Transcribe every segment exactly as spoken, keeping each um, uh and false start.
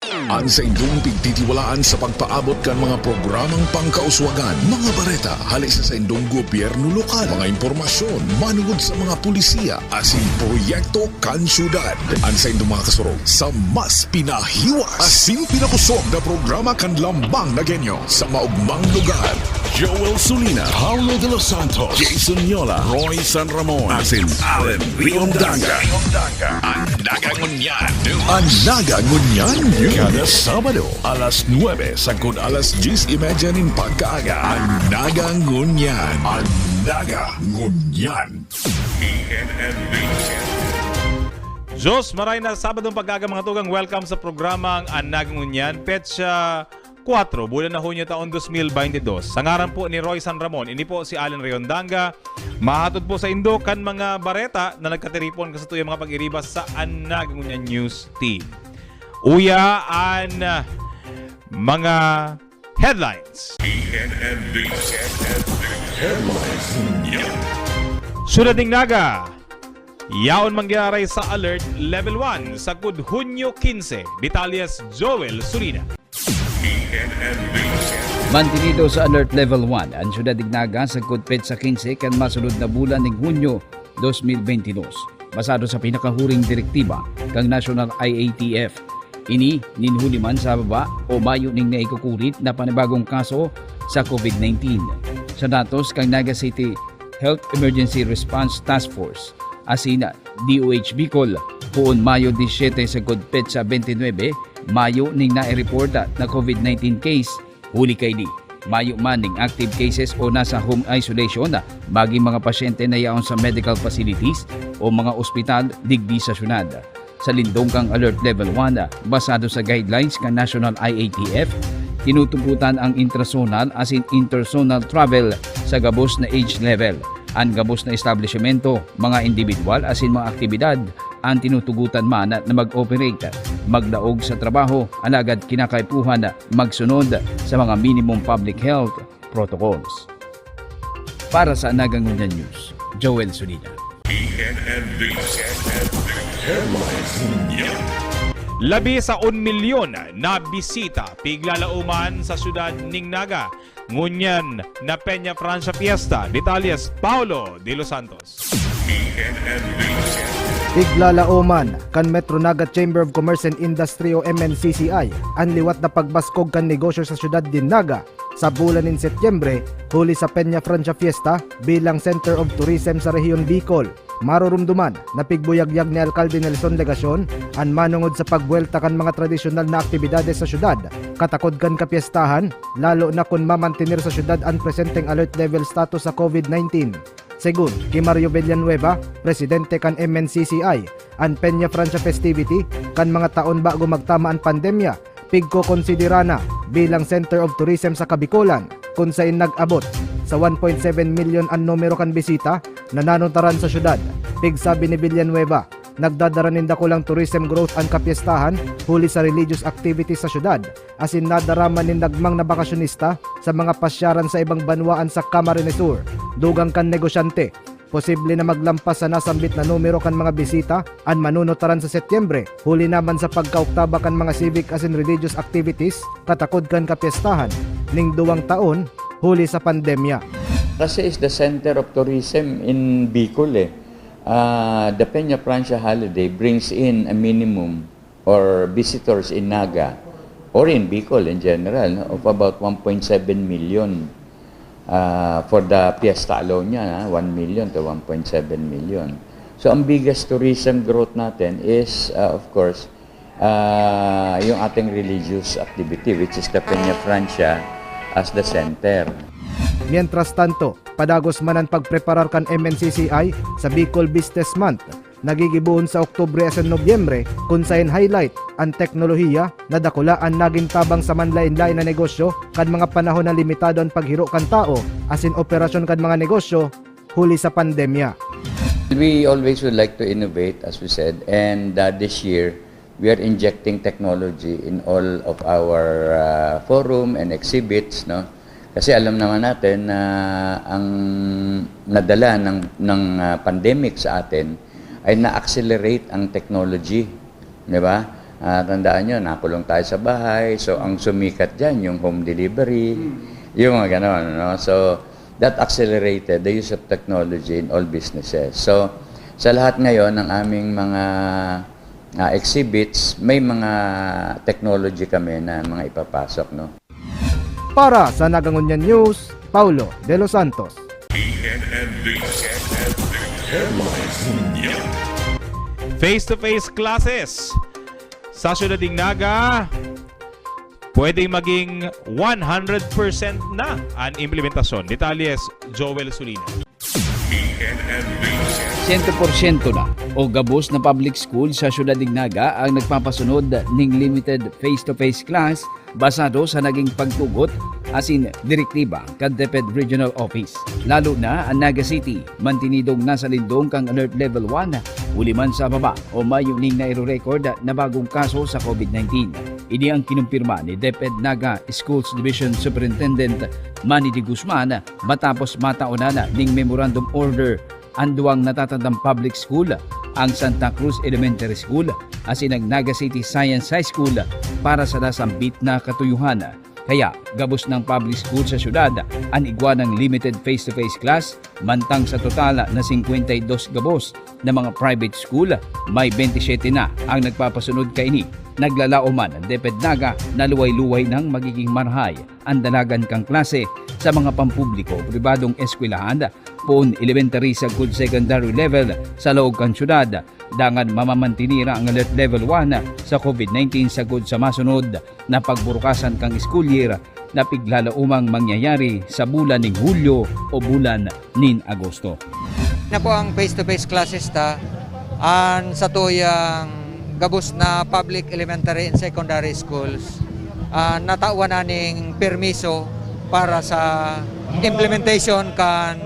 An saindong pigtitiwalaan sa pagpaabot kan mga programang pangkauswagan, mga bareta hali sa saindong gobyerno lokal, mga impormasyon manungod sa mga polisiya asin proyekto kan syudad. An saindong mga kasurog sa mas pinahiwas asin pinakosog na programa kan Lambang na Genyo sa maogmang lugar. Joel Sulina, Paulo de los Santos, Jason Yola, Roy San Ramon, asin Allen Riondanga. An Naga Ngunyan. An Naga Ngunyan. Kada Sabado, alas nuebe sagkod alas dyes y media nin pagkaaga. An Naga Ngunyan. An Naga Ngunyan. Diyos, maray na Sabadong pagkaaga, mga tugang. Welcome sa programang An Naga Ngunyan. Petsa kwatro, bulan na Hunyo, taon dos mil baynte dos. Sa ngaran po ni Roy San Ramon, ini po si Allen Riondanga. Mahatod po saindo kan mga bareta na nagkatiripon kan satuyang mga pag-iriba sa An Naga Ngunyan News Team. Uya an, ah, mga headlines. Headlines. Syudad nin Naga, yaon man giraray sa Alert Level one sagkod Hunyo kinse. Detalyes, Joel Sulina. Mantinido sa Alert Level one an syudad nin Naga sagkod petsa kinse kan masunod na bulan nin Hunyo dos mil baynte dos, basado sa pinakahuring direktiba kan National I A T F. Ini nin huli man sa baba o mayo ning naikukulit na panibagong kaso sa COVID nineteen. Sa datos kan Naga City Health Emergency Response Task Force asin D O H Bicol, poon Mayo disisiete sagkod petsa bente nuebe, mayo ning naireport na COVID nineteen case. Huli kaini, mayo man ning active cases o nasa home isolation, magin mga pasyente na yaon sa medical facilities o mga ospital digdi sa syudad. Sa lindong kan Alert Level one, basado sa guidelines kan National I A T F, tinutugotan ang intra-zonal asin inter-zonal travel sa gabos na age level. An gabos na establisimento, mga indibidwal asin mga aktibidad an tinutugotan man na mag-operate, magdaog sa trabaho, alagad kinakaipuhan magsunod sa mga minimum public health protocols. Para sa Naga Ngunyan News, Joel Sulina. Labi sa un milyon na bisita piglalaoman sa syudad nin Naga ngunyan na Peña Francia Fiesta. Detalyes, Paulo de los Santos. Piglalaoman kan Metro Naga Chamber of Commerce and Industry o M N C C I an liwat na pagbaskog kan negosyo sa syudad nin Naga sa bulan nin Setyembre, huli sa Peña Francia Fiesta bilang Center of Tourism sa Rehiyon Bicol. Marurumduman na pigbuyagyag ni Alkalde Nelson Legacion an manongod sa pagbuwelta kan mga tradisyonal na aktibidades sa syudad katakod kan kapyestahan, lalo na kun mamantener sa syudad an presenteng alert level status sa COVID nineteen. Segun ki Mario Villanueva, presidente kan M N C C I, an Peña Francia Festivity kan mga taon bago magtama an pandemya, pigkokonsidera na bilang Center of Tourism sa Kabikolan, kun sain nag-abot sa one point seven milyon an numero kan bisita na nanutaran sa syudad. Pigsabi ni Villanueva, nagdadara nin dakulang tourism growth an kapyestahan huli sa religious activities sa syudad, asin nadaraman nin nagmang na bakasyonista sa mga pasyaran sa ibang banwaan sa Camarines Sur. Dugang kan negosyante, posible na maglampas sa nasambit na numero kan mga bisita an manunutaran sa Setyembre, huli naman sa pagkaoktaba kan mga civic asin religious activities katakod kan kapyestahan ning duwang taon huli sa pandemya. Kasi is the center of tourism in Bicol eh. Ah, the Peña Francia holiday brings in a minimum or visitors in Naga or in Bicol in general, no, of about one point seven million, ah, for the fiesta alone niya, ha, one million to one point seven million. So, ang biggest tourism growth natin is, ah, of course, ah, yung ating religious activity, which is the Peña Francia as the center. Mientras tanto, padagos man an pagpreparar kan M N C C I sa Bicol Business Month, nagigibohon sa Oktubre asin Nobyembre, kun saen highlight an teknolohiya na dakula an nagin tabang sa manlaen-laen na negosyo kan mga panahon na limitado an paghiro kan tawo asin operasyon kan mga negosyo huli sa pandemya. We always would like to innovate, as we said, and, uh, this year, we are injecting technology in all of our, uh, forum and exhibits, no? Kasi alam naman natin na ang nadala ng, ng, uh, pandemic sa atin ay na-accelerate ang technology, di ba? Ah, tandaan nyo, nakulong tayo sa bahay. So, ang sumikat dyan, yung home delivery, yung mga ganon, no? So, that accelerated the use of technology in all businesses. So, sa lahat ngayon ng aming mga, ah, exhibits, may mga technology kami na mga ipapasok, no? Para sa Nagangunyan News, Paulo De Los Santos. Face-to-face classes sa Siyudad nin Naga, pwedeng maging one hundred percent na an implementasyon. Detalye, Joel Sulina. Siyento porsyento na o gabos na public school sa Siyudad nin Naga ang nagpapasunod ning limited face-to-face class basado sa naging pagtugot asin direktiba kan DepEd Regional Office. Lalo na an Naga City, mantinidong nasa lindong kan Alert Level one, huli man sa baba o mayo ning nairo-record na bagong kaso sa COVID nineteen. Ini ang kinumpirma ni DepEd Naga Schools Division Superintendent Manny de Guzman matapos mataonan ning memorandum order an duwang natatandang public school, ang Santa Cruz Elementary School asin ang Naga City Science High School para sa nasambit na katuyohan. Kaya gabos ng public school sa syudad an igwa ng limited face-to-face class, mantang sa total na singkwenta y dos gabos na mga private school, may bentisiete na ang nagpapasunod kaini. Naglalaom man ang DepEd Naga na luway-luway nang magiging marahay ang dalagan kan klase sa mga pampubliko o pribadong eskwelahan, poon elementary sagkod secondary level sa laog kan syudad, dangan mamamantinira ang Alert Level one sa COVID nineteen sagkod sa masunod na pagburukasan kan school year na piglalaomang mangyayari sa bulan nin Hulyo o bulan nin Agosto. Na po ang face-to-face classes ta, an satuyang gabos na public elementary and secondary schools, ah, natawan na ning permiso para sa implementation kan,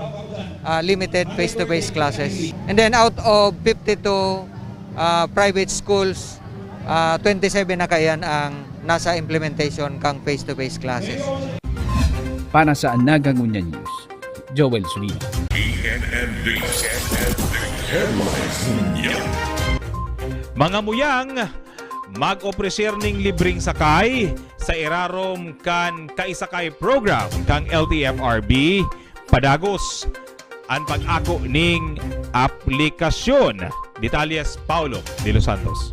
ah, limited face-to-face classes. And then out of fifty-two, ah, private schools, ah, twenty-seven na kaiyan ang nasa implementation kang face-to-face classes. Para sa Nagangunyan News, Joel Sulina. Mga muyang, mag-opreser ning libreng sakay sa irarom kan Kaisakay Program kan L T F R B, padagos an pag-ako ning aplikasyon. Detalye, Paulo de los Santos.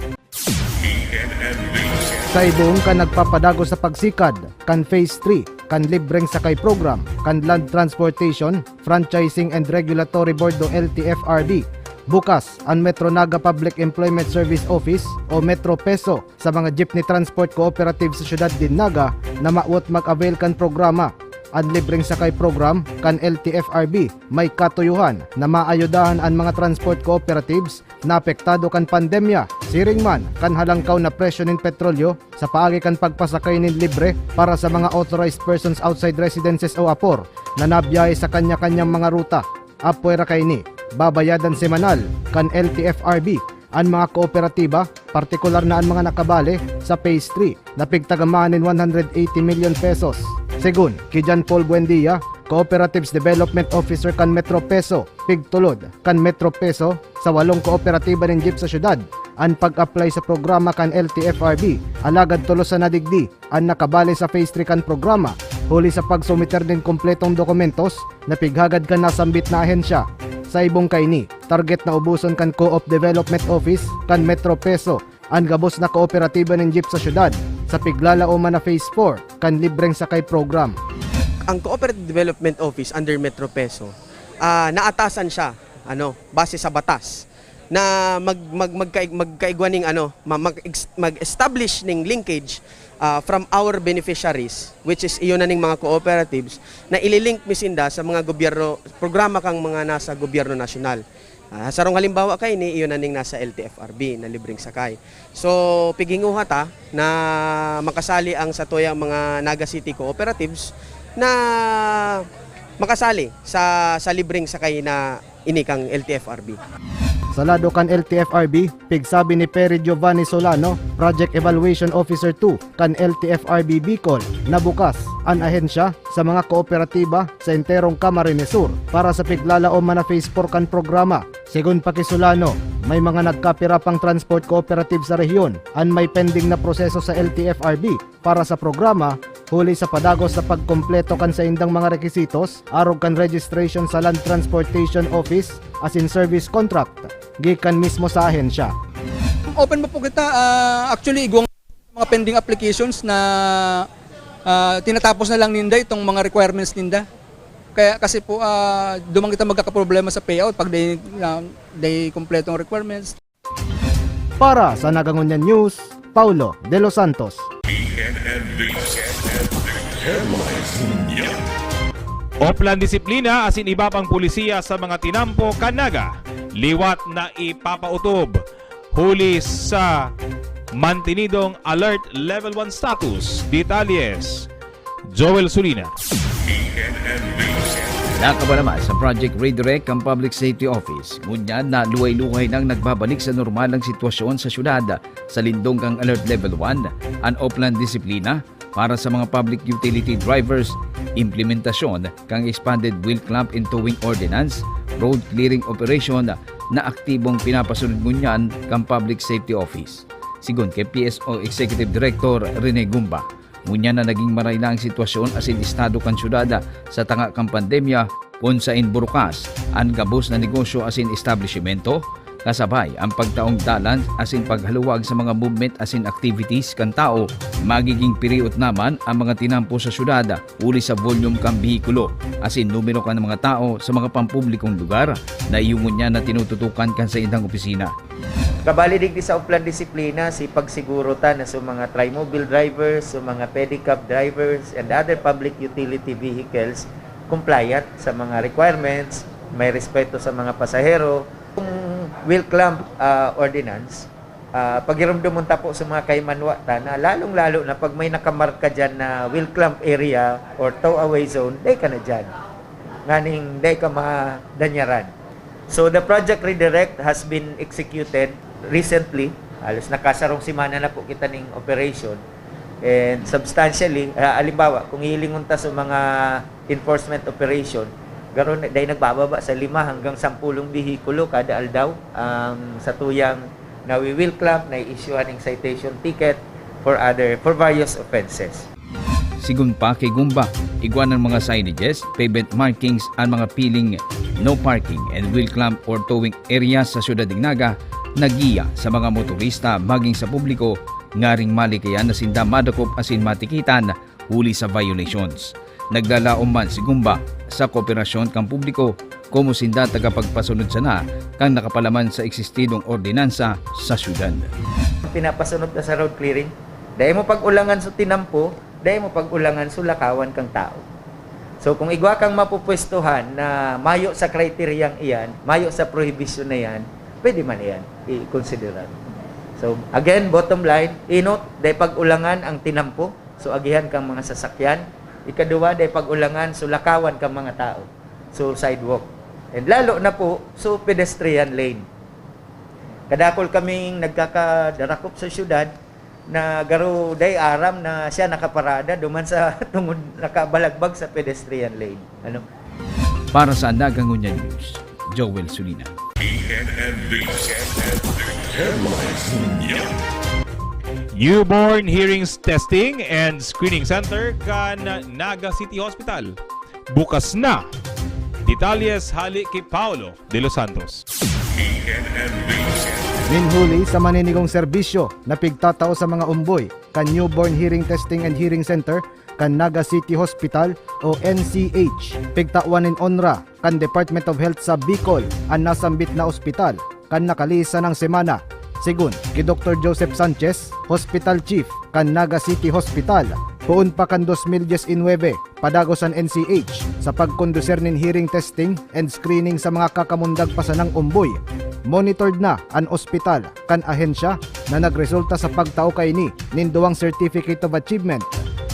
Sa ibong kan nagpapadagos sa pagsikad kan Phase three kan Libreng Sakay Program kan Land Transportation, Franchising and Regulatory Board o L T F R B, bukas an Metro Naga Public Employment Service Office o Metro PESO sa mga jeepney transport cooperative sa siyudad nin Naga na mawot mag-avail kan programa. An Libreng Sakay Program kan L T F R B may katuyohan na maayudahan an mga transport cooperatives na apektado kan pandemya, siring man kan halangkaw na presyo nin petrolyo sa paagi kan pagpasakay nin libre para sa mga authorized persons outside residences o apor na nabiyahe sa kanya-kanyang mga ruta. Apwera kaini, babayadan semanal kan L T F R B an mga kooperatiba, partikular na an mga nakabale sa Phase three na pigtagamahan nin one hundred eighty million pesos. Segun ki John Paul Buendia, Cooperatives Development Officer kan Metro PESO, pigtulod kan Metro PESO sa walong kooperatiba nin jeep sa syudad an pag-apply sa programa kan L T F R B, alagad tolos sana digdi an nakabale sa Phase three kan programa, huli sa pagsumiter nin kompletong dokumentos na pighagad kan nasambit na ahensya. Sa ibong kaini, target na uboson kan Co-op Development Office kan Metro PESO an gabos na kooperatiba nin jeep sa syudad sa piglalaoman na Phase four kan Libreng Sakay Program. Ang Cooperative Development Office under Metro PESO, ah, naatasan siya, ano, base sa batas na mag, mag, magkaig-, magkaigwa ning, ano, ma-, mag-ex-, mag-establish ning linkage, ah, from our beneficiaries, which is iyon na ning mga cooperatives, na ililink mi sinda sa mga gobyerno, programa kang mga nasa gobyerno nasyonal. Ah, sarong halimbawa kaini, iyon na ning nasa L T F R B na libreng sakay. So, pighinguha ta na makasali ang satuyang mga Naga City cooperatives na makasali sa, sa libreng sakay na ini kang L T F R B. Sa lado kan L T F R B, pigsabi ni Perry Giovanni Solano, Project Evaluation Officer two kan L T F R B Bicol, na bukas an ahensya sa mga kooperatiba sa enterong Camarines Sur para sa piglalaom man na Phase four kan programa. Segun pa ki Solano, may mga nagkapira pang transport cooperative sa rehiyon an may pending na proseso sa L T F R B para sa programa, huli sa padagos sa pagkumpleto kan saindang mga requisitos arog kan registration sa Land Transportation Office asin service contract gikan mismo sa ahensya. Open pa po kita. Ah, actually, igwang mga pending applications na ah, tinatapos na lang ninda itong mga requirements ninda. Kaya kasi po, ah, duman kita magkakaproblema sa payout pag di, ah, di kompleto ang requirements. Para sa Nagangunyan News, Paulo De Los Santos. P N N News Headlines Niya. Oplan disiplina asin iba pang pulisiya sa mga tinampo kan Naga, liwat na ipapautob huli sa mantenidong Alert Level one status. Detalles, Joel Sulina. P N N News Headlines. Nakabalama sa Project Redirect kan Public Safety Office. Ngunyan na luhay-luhay nang nagbabalik sa normal ang sitwasyon sa syudad. Sa lindong kan Alert Level one, an Oplan Disiplina para sa mga public utility drivers, implementasyon kan Expanded Wheel Clamp and Towing Ordinance, road clearing operation na aktibong pinapasunod ngunyan kan Public Safety Office. Sigon kay P S O Executive Director Rene Gumba, ngunyan na naging maray na ang sitwasyon asin estado kan syudad sa tanga kan pandemya, kun sain burukas an gabos na negosyo asin establisimento, kasabay ang pagtaong dalan asin paghaluwag sa mga movement asin activities kan tawo. Magiging piriot naman ang mga tinampo sa syudad huli sa volume kan behikulo asin numero kan mga tawo sa mga pampublikong lugar na iyo ngunyan na tinututukan kan saindang opisina. Kabali digdi sa Oplan Disiplina, si pagsiguro ta na sa mga trimobile drivers, sa mga pedicab drivers, and other public utility vehicles, compliant sa mga requirements, may respeto sa mga pasahero. Kung wheel clamp ah, ordinance, ah, pagirumdomon ta po sa mga kaimanwa ta na lalong-lalo na pag may nakamarka dyan na wheel clamp area or tow away zone, dai ka na dyan. Nganing dai ka madanyaran. So the Project Redirect has been executed recently. Halos nakasarong semana na po kita ning operation. And substantially, ah, halimbawa, kung hihilingon ta sa mga enforcement operation, garo na, dahil nagbababa sa lima hanggang sampulong behikulo kada aldaw ang sa tuyang nawi-wheel clamp, na-issuehan ng citation ticket for other, for various offenses. Sigon pa ki Gumba, igwa ng mga signages, pavement markings an mga piling no parking and wheel clamp or towing area sa syudad nin Naga, nagiya sa mga motorista maging sa publiko ngaring malikayan na sinda madakop asin matikitan huli sa violations. Naglalaom man si Gumba sa kooperasyon kan publiko komo sinda tagapagpasunod sana kan nakapalaman sa eksistidong ordinansa sa syudad. Pinapasunod ta sa road clearing. Dai mo pag-ulangan sa tinampo, dai mo pag-ulangan sa lakawan kang tao. So kung igwa kang mapupwestuhan na mayo sa kriteryang iyan, mayo sa prohibisyon na yan, pwede man iyan i-considerar. So again, bottom line, inot, dai pag-ulangan ang tinampo, so agihan kang mga sasakyan. Ikaduwa, dai pag-ulangan, so lakawan kang mga tao, so sidewalk. And lalo na po, so pedestrian lane. Kadakol kaming nagkakadarakop sa syudad na garo day aram na siya nakaparada duman sa tungod nakabalagbag sa pedestrian lane. Ano? Para sa Nagangunyan News, Joel Sulina. P N N News Headlines Niya. Newborn Hearings Testing and Screening Center kan Naga City Hospital. Bukas na. Detalles hali ki Paolo de los Santos. P N N News Headlines. Nin huli sa maninigong serbisyo na pigtatao sa mga umboy kan Newborn Hearing Testing and Hearing Center kan Naga City Hospital o N C H. Pigtawan nin onra kan Department of Health sa Bicol an nasambit na ospital kan nakalihis sanang semana. Sigon ki Doktor Joseph Sanchez, Hospital Chief kan Naga City Hospital, poon pa kan dos mil diyes y nuebe, padagos an N C H sa pagkonduser nin hearing testing and screening sa mga kakamundag pa sanang umboy. Monitored na an ospital kan ahensya na nagresulta sa pagtao kaini nin duwang Certificate of Achievement.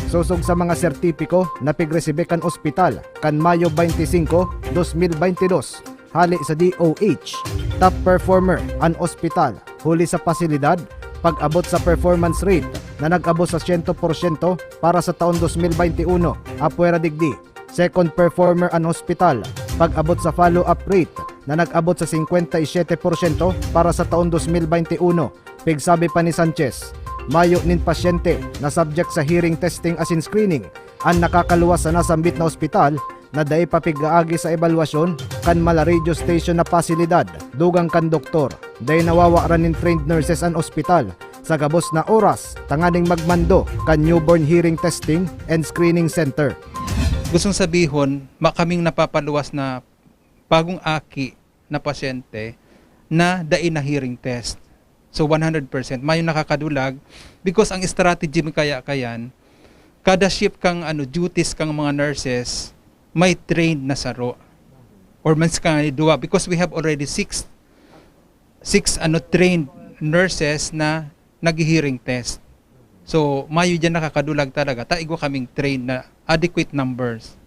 Sosog sa mga sertipiko na pigresibe kan ospital kan Mayo twenty-five, dos mil twenty-two, hali sa D O H, top performer an ospital huli sa pasilidad, pag-abot sa performance rate na nag-abot sa siyento porsyento para sa taon dos mil twenty-one, apwera digdi, second performer an ospital, pag-abot sa follow-up rate na nag-abot sa singkwenta y siyete porsyento para sa taon dos mil baynte uno. Pigsabi pa ni Sanchez, mayo nin pasyente na subject sa hearing testing asin screening an nakakaluwas sa nasambit na ospital na dai pa pig-aagi sa ebalwasyon kan Malaridio Station na pasilidad. Dugang kan doktor, dai nawawaran nin trained nurses an ospital sa gabos na oras tanganing magmando kan newborn hearing testing and screening center. Gustong sabihon, ma-, kaming napapaluwas na bagong aki na pasyente na dai na hearing test. So, one hundred percent. Mayo nakakadulag because ang strategy mi kaya kayan, kada shift kang, ano, duties kang mga nurses, may trained na saro. Or mas ka duwa, because we have already six, six, ano, trained nurses na naghi-hearing test. So, mayo diyan nakakadulag talaga. Ta igwa kaming trained na adequate numbers.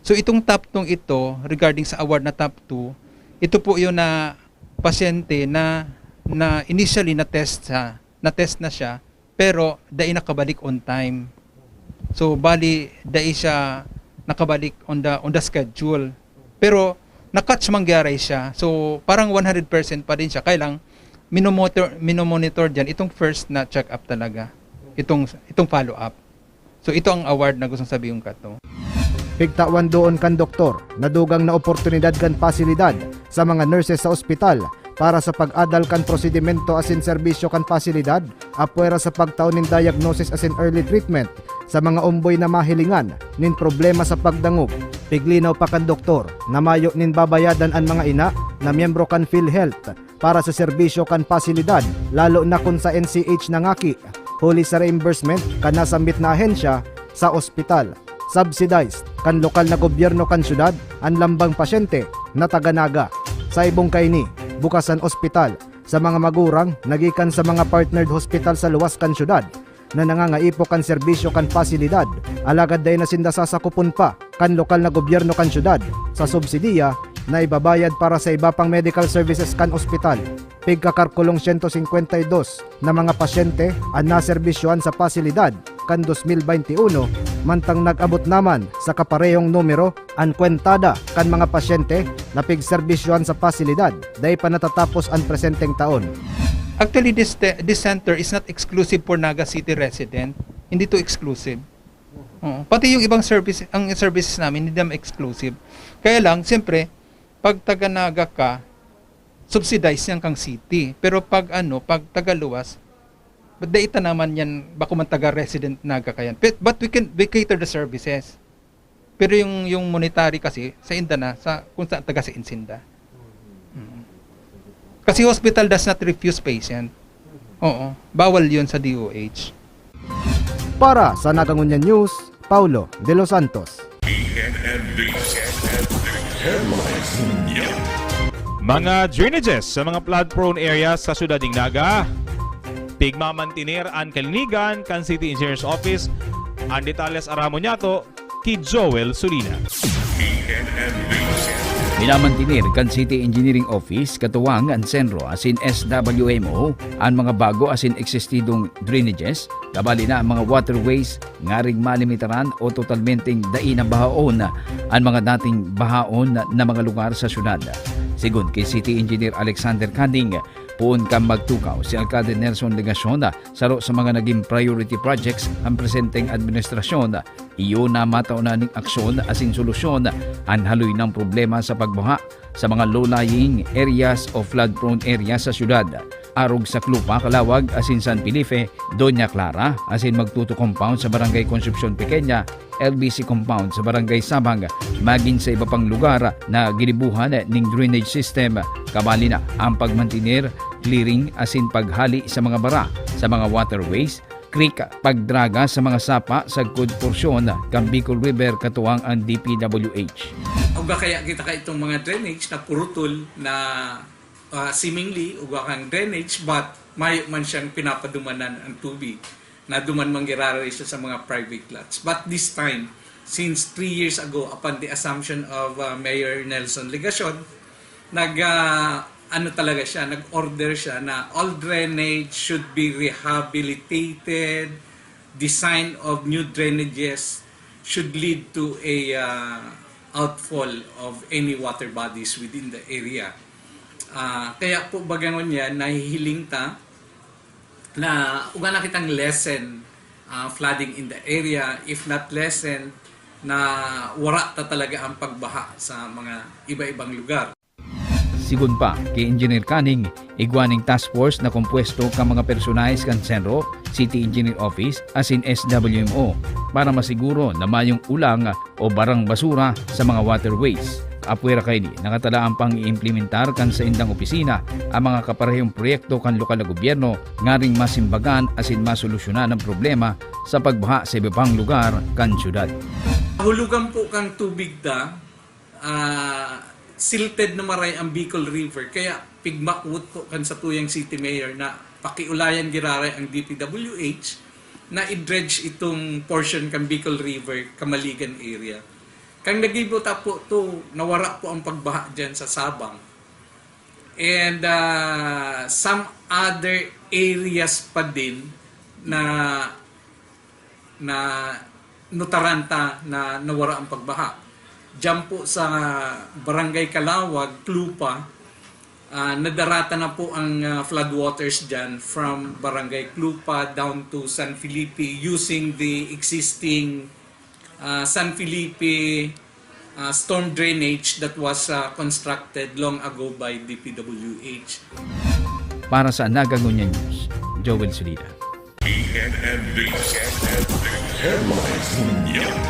So, itong top two ito, regarding sa award na top two, ito po yun na pasyente na, na initially na-test sa, na-test na siya, pero dai nakabalik on time. So, bali, dai siya nakabalik on the, on the schedule. Pero, na-catch man gyaray siya. So, parang one hundred percent pa din siya. Kaya lang, minomonitor, minomonitor dyan itong first na check-up talaga. Itong, itong follow-up. So, ito ang award na gustong sabihin ko to. Pigtawan doon kan doktor na dugang na oportunidad kan pasilidad sa mga nurses sa ospital para sa pag-adal kan prosedimento asin serbisyo kan pasilidad, apwera sa pagtao nin diagnosis asin early treatment sa mga omboy na mahilingan nin problema sa pagdangog. Piglinaw pa kan doktor na mayo nin babayadan an mga ina na miyembro kan PhilHealth para sa serbisyo kan pasilidad, lalo na kun sa N C H nangaki, huli sa reimbursement kan nasambit na ahensya sa ospital. Subsidized kan lokal na gobyerno kan syudad an lambang pasyente na taga Naga. Sa ibong kaini, bukas an ospital sa mga magurang na gikan sa mga partnered hospital sa luwas kan syudad na nangangaipo kan serbisyo kan pasilidad, alagad dai na sinda sasakupon pa kan lokal na gobyerno kan syudad sa subsidiya na ibabayad para sa iba pang medical services kan ospital. Pigkakarkulong siyento singkwenta y dos na mga pasyente an naserbisyohan sa pasilidad kan dos mil baynte uno, mantang nag-abot naman sa kaparehong numero an kwentada kan mga pasyente na pigserbisyohan sa pasilidad dai pa natatapos an presenteng taon. Actually, this te-, this center is not exclusive for Naga City resident. Hindi to exclusive. Oo. Pati yung ibang service, ang services namin, hindi naman exclusive. Kaya lang, siyempre, pag taga Naga ka, subsidize yan kang city. Pero pag ano, pag tagaluwas, ba't dai ta naman yan, bako man taga-resident Naga ka yan. But, but we can, we cater the services. Pero yung, yung monetary kasi, sa inda na, sa, kung saan taga sa insinda. Mm. Kasi hospital does not refuse patient. Oo, bawal yun sa D O H. Para sa Nagangunyan News, Paulo de los Santos. P N N D Headlines Ninyo. Mga drainages sa mga flood-prone areas sa siyudad nin Naga. Pigmamantener an kalinigan kan City Engineer's Office. An detalles aramon niyato ki Joel Solina. P N N News. Minamantener kan City Engineering Office, katuwang an CENRO asin S W M O, an mga bago asin eksistidong drainages, kabali na an mga waterways, ngaring malimitaran o totalmenteng dai na bahaon an mga dating bahaon na mga lugar sa syudad. Sigon ki City Engineer Alexander Canding, poon kan magtukaw si Alkalde Nelson Legacion, saro sa mga nagin priority projects an presenteng administrasyon, iyo na matao na nin aksyon asin solusyon an haloy na problema sa pagbaha sa mga low-lying areas o flood-prone areas sa syudad. Arog sa Clupa, Calauag asin San Felipe, Doña Clara asin Magtuto Compound sa Barangay Concepcion Pequeña, L B C Compound sa Barangay Sabang, magin sa iba pang lugar na ginibohan nin drainage system, kabali na an pagmantener, clearing asin paghali sa mga bara sa mga waterways, creek, pagdraga sa mga sapa sagkod porsyon kan Bicol River, katuwang an D P W H. Uga kaya kita ka itong mga drainage na purutol na, ah, seemingly, uga kang drainage, but mayo man siyang pinapadumanan ang tubig. Naduman man giraray siya sa mga private lots. But this time, since three years ago, upon the assumption of, ah, Mayor Nelson Legacion, nag, ah, ano talaga siya, nag-order siya na all drainage should be rehabilitated, design of new drainages should lead to a, ah, outfall of any water bodies within the area. Ah, kaya po baga ngunyan, nahihiling ta na ugana kitang lessen, ah, flooding in the area, if not lessen, na wara ta talaga ang pagbaha sa mga iba-ibang lugar. Sigon pa ki Engineer Canning, igwa ning task force na kompuesto kan mga personahes kan Senro, City Engineer Office asin S W M O para masiguro na mayong ulang o barang basura sa mga waterways. Apwera kaini, nakatalaan pang iimplementar kan saindang opisina ang mga kaparehong proyekto kan lokal na gobyerno ngaring masimbagan asin masolusyonan ang problema sa pagbaha sa iba pang lugar kan syudad. Hulugan po kang tubig ta, ah, silted na maray ang Bicol River, kaya pigmawot po kan satuyang city mayor na pakiulayan giraray ang D P W H na i-dredge itong portion kan Bicol River, Kamaligan area. Kang nagibo ta po to, nawara po ang pagbaha dyan sa Sabang. And ah, some other areas pa din na na nutaran ta na nawara ang pagbaha. Diyan po sa Barangay Calawag, Clupa, ah, nadarata na po ang ah, floodwaters dyan from Barangay Clupa down to San Felipe using the existing ah, San Felipe ah, storm drainage that was ah, constructed long ago by D P W H. Para sa Naga Ngunyan News, Joel Solida. P N N B Headlines Ngunyan.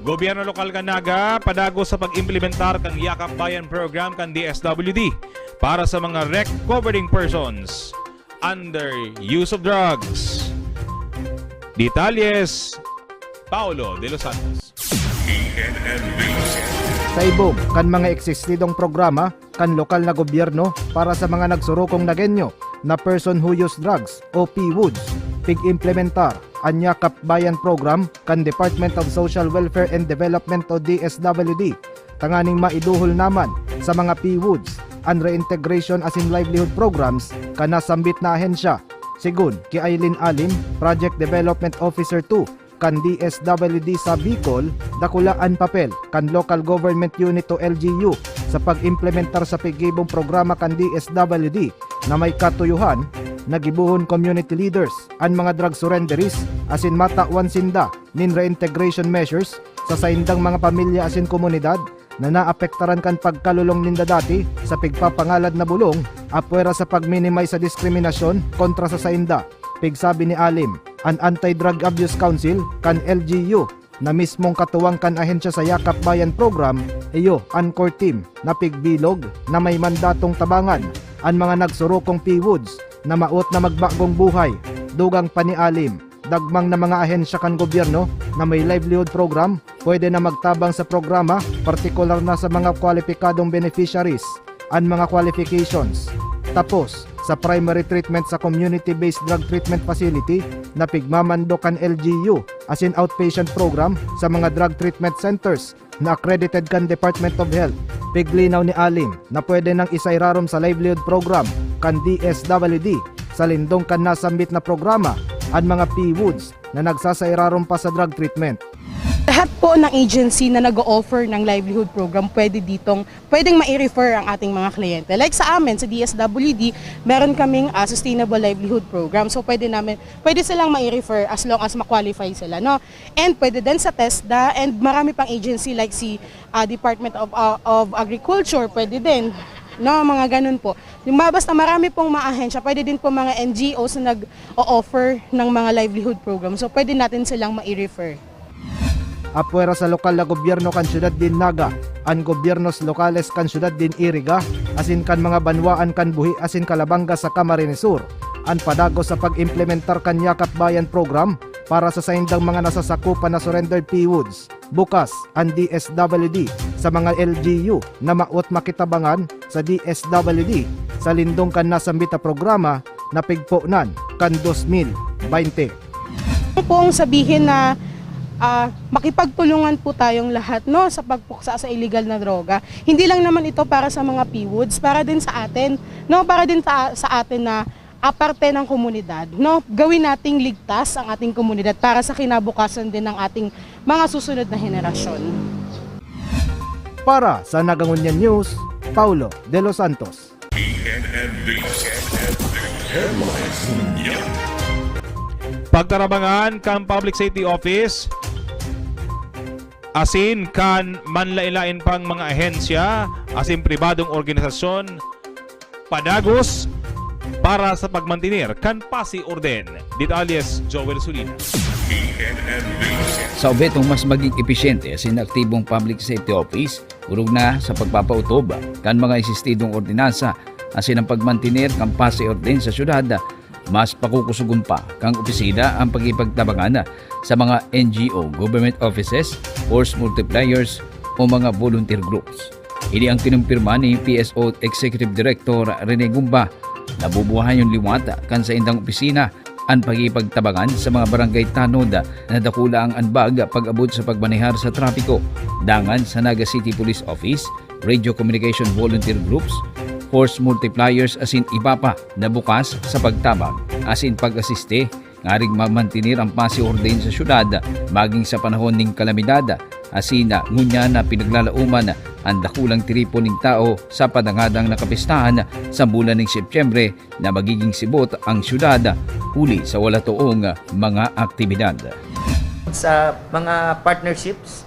Gobyerno lokal kan Naga padagos sa pag-implementar kan Yakap Bayan Program kan D S W D para sa mga recovering persons under use of drugs. Detalles, Paulo de los Santos. P N N B. Sa ibog kan mga eksistidong programa kan lokal na gobyerno para sa mga nagsurukong Nagueño na person who use drugs o P WOODS, pig-implementar an Yakap Bayan Program kan Department of Social Welfare and Development o D S W D, tanganing maiduhol naman sa mga P WOODS an reintegration asin livelihood programs kan nasambit na ahensya. Sigon ki Eileen Alim, Project Development Officer two kan D S W D sa Bicol, dakula an papel kan Local Government Unit o L G U sa pag-implementar sa pigibong programa kan D S W D na may katuyohan na gibohon community leaders, an mga drug surrenderies, asin matawan sinda nin reintegration measures sa saindang mga pamilya asin komunidad na naapektaran kan pagkalolong ninda dati sa pigpapangalad na bulong, apwera sa pag-minimize sa diskriminasyon kontra sa sainda. Pigsabi ni Alim, an Anti-Drug Abuse Council kan L G U na mismong katuwang kan ahensya sa Yakap Bayan Program, iyo an core team na pigbilog na may mandatong tabangan an mga nagsurukong P WOODS na maot na magbagong buhay. Dugang pa ni Alim, dagmang na mga ahensya kan gobyerno na may livelihood program pwede na magtabang sa programa, partikular na sa mga kwalipikadong beneficiaries. An mga qualifications. Tapos, sa primary treatment sa community-based drug treatment facility na pigmamando kan L G U asin outpatient program sa mga drug treatment centers na accredited kan Department of Health. Piglinaw ni Alim na pwede nang isairarom sa livelihood program kan D S W D sa lindong kan nasambit na programa an mga P WOODS na nagsasairarom pa sa drug treatment. Lahat po ng agency na nag-o-offer ng livelihood program, pwede ditong, pwedeng mai-refer ang ating mga kliyente. Like sa amin, sa D S W D, meron kaming ah, sustainable livelihood program. So pwede namin, pwede silang mai-refer as long as ma-qualify sila, no? And pwede din sa TESDA and marami pang agency like si ah, Department of, ah, of Agriculture, pwede din. No, mga ganun po. Yung mga basta marami pong mga ahensya, pwede din po mga N G Os na nag-o-offer ng mga livelihood program. So pwede natin silang mai-refer. Apwera sa lokal na gobyerno kan syudad nin Naga, an gobyernos lokales kan syudad nin Iriga, asin kan mga banwaan kan Buhi asin Calabanga sa Camarines Sur, an padagos sa pag-implementar kan Yakap Bayan Program para sa saindang mga nasasakupan na surrendered P WOODS. Bukas an D S W D sa mga L G U na maot makitabangan sa D S W D sa lindong kan nasambit na programa na pigponan kan dos mil baynte. Ang pong sabihin na ah, makipagtulungan po tayong lahat, no, sa pagpuksa sa illegal na droga. Hindi lang naman ito para sa mga P WOODS, para din sa atin, no, para din sa, sa atin na ah, parte ng komunidad, no? Gawin nating ligtas ang ating komunidad para sa kinabukasan din ng ating mga susunod na henerasyon. Para sa Nagangunyan News, Paulo De Los Santos. P N N D Headlines Ngunyan. Pagtarabangan kan Public Safety Office asin kan manlain-lain pang mga ahensya asin pribadong organisasyon padagos para sa pagmantener kan pasi orden. Detalles, Joel Sulina. P N N D. Sa objetong mas maging episyente asin aktibong Public Safety Office, orog na sa pagpapautob kan mga existidong ordinansa asin ang pagmantener kan pasi orden sa syudad, mas pakukusogon pa kan opisina ang pakikipagtabangan sa mga N G O, government offices, force multipliers o mga volunteer groups. Ini ang kinumpirma ni P S O Executive Director Rene Gumba na bubuhayon liwat kan saindang opisina an pakikipagtabangan sa mga barangay tanod na dakula ang anbag pag-abot sa pagmanehar sa trapiko. Dangan sa Naga City Police Office, Radio Communication Volunteer Groups, Force Multipliers asin iba pa na bukas sa pagtabang asin pag-asiste ngaring mamantener ang pasi orden sa syudad maging sa panahon ning kalamidad. Asin ngunyan na pinaglalauman ang dakulang tiripon ning tao sa padangadang na kapistahan sa bulan ning Setyembre na magiging sibot ang syudad huli sa wala toong mga aktibidad. Sa mga partnerships,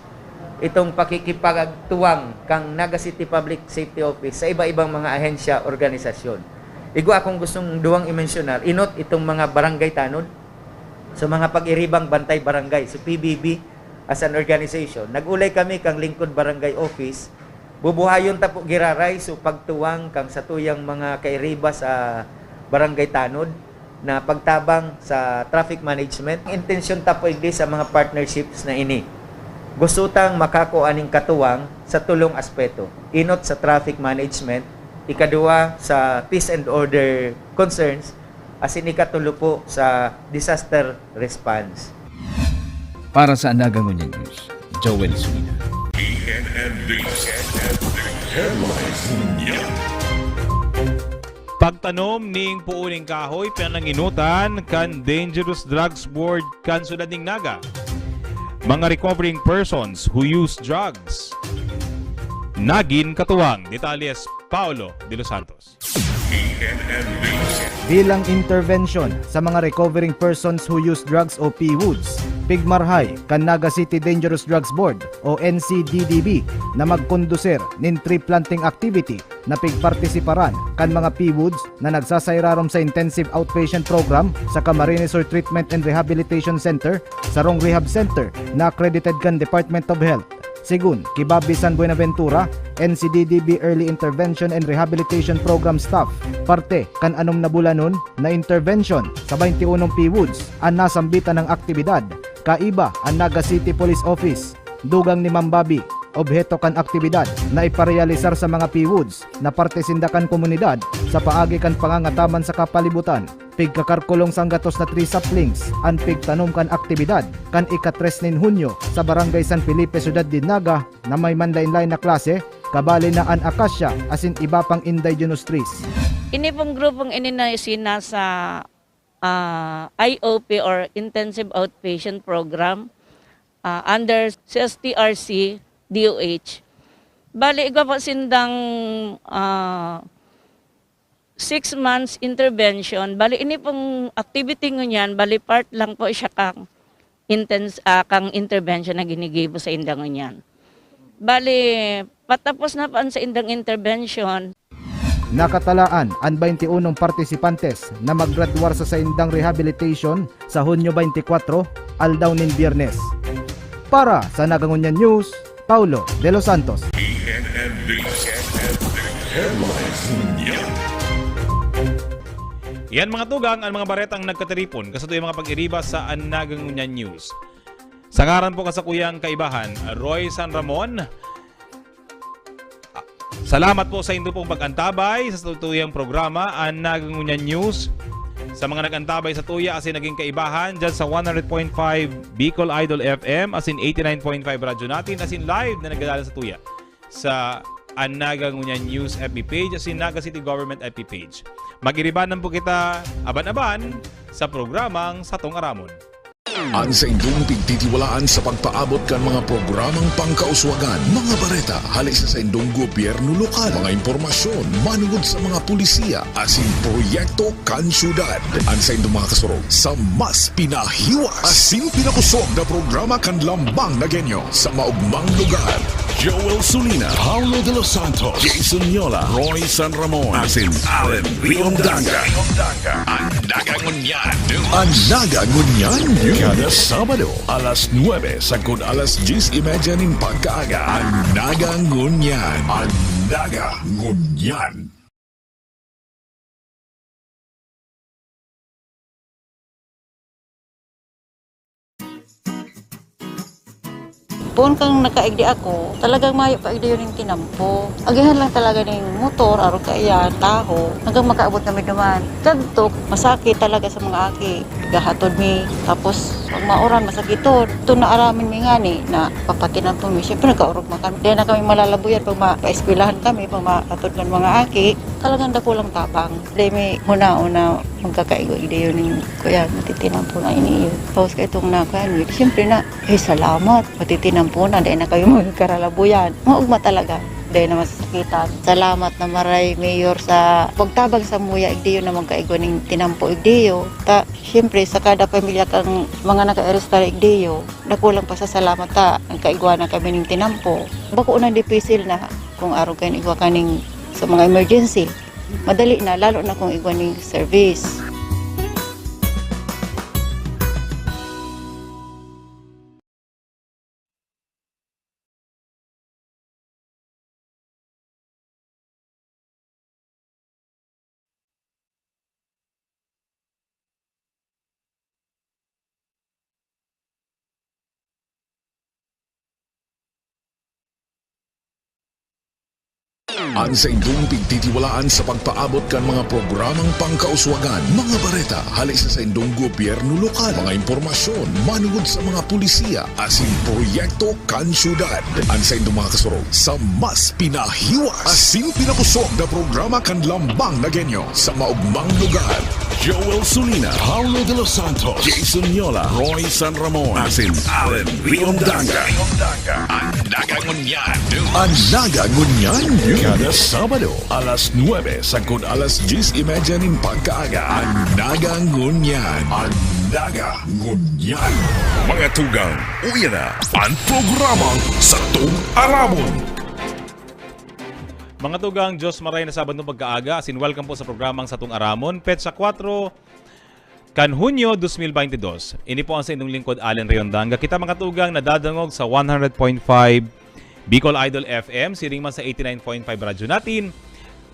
itong pakikipagtuwang kang Naga City Public Safety Office sa iba-ibang mga ahensya, organisasyon. Igwa akong gustong duwang i-mensionar, inot itong mga barangay tanod, sa mga pag-iribang bantay barangay, so P B B as an organization. Nag-ulay kami kang Lingkod Barangay Office, bubuhayon ta po giraray so pagtuwang kang satuyang mga kairiba sa barangay tanod na pagtabang sa traffic management. Ang intensyon ta po igdi sa mga partnerships na ini. Gusto tang makakua ning katuwang sa tulong aspeto. Inot sa traffic management, ikaduwa sa peace and order concerns, asin ikatulo po sa disaster response. Para sa Naga Ngunyan News, Joel Sulina. P N N D Headlines Ngunyan. Pagtanom ning puuning kahoy, pinananginutan kan Dangerous Drugs Board kan Syudad ning Naga. Mga recovering persons who use drugs, nagin katuwang. Detalles, Paulo de los Santos. P N N D. Bilang intervention sa mga recovering persons who use drugs o P WOODs, pigmarhay kan Naga City Dangerous Drugs Board o N C D D B na magkondusir nin tree planting activity na pigpartisiparan kan mga P WOODs na nagsasairarom sa Intensive Outpatient Program sa Camarines Sur Treatment and Rehabilitation Center, sarong rehab center na accredited kan Department of Health. Segun ki Bobby San Buenaventura, N C D D B Early Intervention and Rehabilitation Program staff, parte kan anom na bulanon na intervention sa twenty-unong P WOODs an nasambitan nang aktibidad, kaiba an Naga City Police Office. Dugang ni Ma'am Bobby, obheto kan aktibidad na iparealisar sa mga P WOODs na parte sinda kan komunidad sa paagi kan pangangataman sa kapalibutan. Pigkakarkulong sanggatos na tree saplings an pigtanom kan aktibidad kan ika-tres nin Hunyo sa Barangay San Felipe, Syudad nin Naga, na may manlain-lain na klase, kabali na an acacia asin iba pang indigenous trees. Ini pong grupong ini na si nasa ah, I O P or Intensive Outpatient Program ah, under C S T R C D O H. Bali, igwa po sindang ah, six months intervention. Bali, ini pong activity ngunyan, bali part lang po siya kang, intens, ah, kang intervention na ginigibo sa inda ngunyan. Bali, patapos na po ang sa indang intervention. Nakatalaan an twenty-unong partisipantes na maggraduar sa saindang rehabilitation sa Hunyo twenty-kwatro, aldaw nin Biyernes. Para sa Nagangunyan News, Paulo de los Santos. P N N D Headlines Ngunyan. Yan mga tugang, ang mga baretang nagkatiripon kasatoy mga pag-iriba sa An Nagangunyan News. Sa ngaran po kasakuyang kaibahan, Roy San Ramon, salamat po sa indo pong pag-antabay sa satuyang programa, An Nagangunyan News. Sa mga nag-antabay sa tuya asin naging kaibahan dyan sa one hundred point five Bicol Idol F M asin eighty-nine point five Radyo Natin asin live na nagdadala sa tuya sa An Nagangunyan News F B page asin Naga City Government F B page. Magiribanan po kita, aban-aban, sa programang Satong Aramon. An saindong pigtitiwalaan sa pagpaabot kan mga programang pangkauswagan, mga bareta hali sa saindong gobyerno lokal, mga impormasyon manungod sa mga pulisiya asin proyekto kan syudad. An saindong mga kasurog sa mas pinahiwas asin pinakusog na programa kan Lambang na Genyo sa maugmang lugar. Joel Sulina, Paulo de los Santos, Jason Yola, Roy San Ramon, asin Allen Riondanga. An Naga Ngunyan. An Naga Ngunyan. Kada Sabado, alas nuebe sagkod alas dyes y media nin pagkaaga. An Naga Ngunyan. An Naga Ngunyan. Poon kan nakaigdi ako, talagang mayo kaigdi yun yung tinampo. Agihan lang talaga ning motor, arog kaiyan, taho, hanggang makaabot kami duman. Kadto, masakit talaga sa mga aki. Gahatod mi, tapos pag mauran, masakiton. Ito na aramin mi ngani, na papatinampo mi. Siyempre, nagkaorog man kami. Dahil na kami malalabuyan pag mapaeskwelahan kami, pag maatod kan mga aki. Talagang dakulang tabang. Dahil may hunaon na magkakaigwa-igdi yun yung kuya, matitinampo na ini yun. Tapos kaya itong nakuha, siyempre na, eh, salamat. Matitinampo na, dahil na kayo magkaralabuyan. Maugma talaga. Dahil na masasakitan. Salamat na maray, Mayor, sa pagtabang sa muya, igdiyo na magkaigwa ning tinampo, igdiyo. Ta, siyempre, sa kada pamilya kang mga naka-arrestar, igdiyo, dakulang pasasalamat ta, nagkaigwa na kami ning tinampo. Bako na dipisil na kung araw kayo igwa kaning sa mga emergency. Madali na, lalo na kung igwa ning service. An saindong pigtitiwalaan sa pagpaabot kan mga programang pangkauswagan, mga bareta hali sa saindong gobyerno lokal, mga impormasyon manungod sa mga pulisiya asin proyekto kan syudad. An saindong mga kasurog sa mas pinahiwas asin pinakusog na programa kan Lambang na Genyo sa maugmang lugar. Joel Sulina, Paulo de los Santos, Jason Yola, Roy San Ramon, asin Allen Riondanga. An Naga Ngunyan. An Naga Ngunyan. Kada Sabado, alas nuebe sagkod alas dyes y media nin pagkaaga. An Naga Ngunyan. An Naga Ngunyan. Mga tugang, uya na an programang Satong Aramon. Mga tugang, Diyos maray na Sabado pagkaaga, asin welcome po sa programang Satong Aramon, petsa kwatro kan Hunyo dos mil baynte dos. Ini po ang sa inyong lingkod, Allen Riondanga. Kita, mga tugang, nadadangog sa one hundred point five Bicol Idol F M, siring man sa eighty-nine point five Radyo Natin,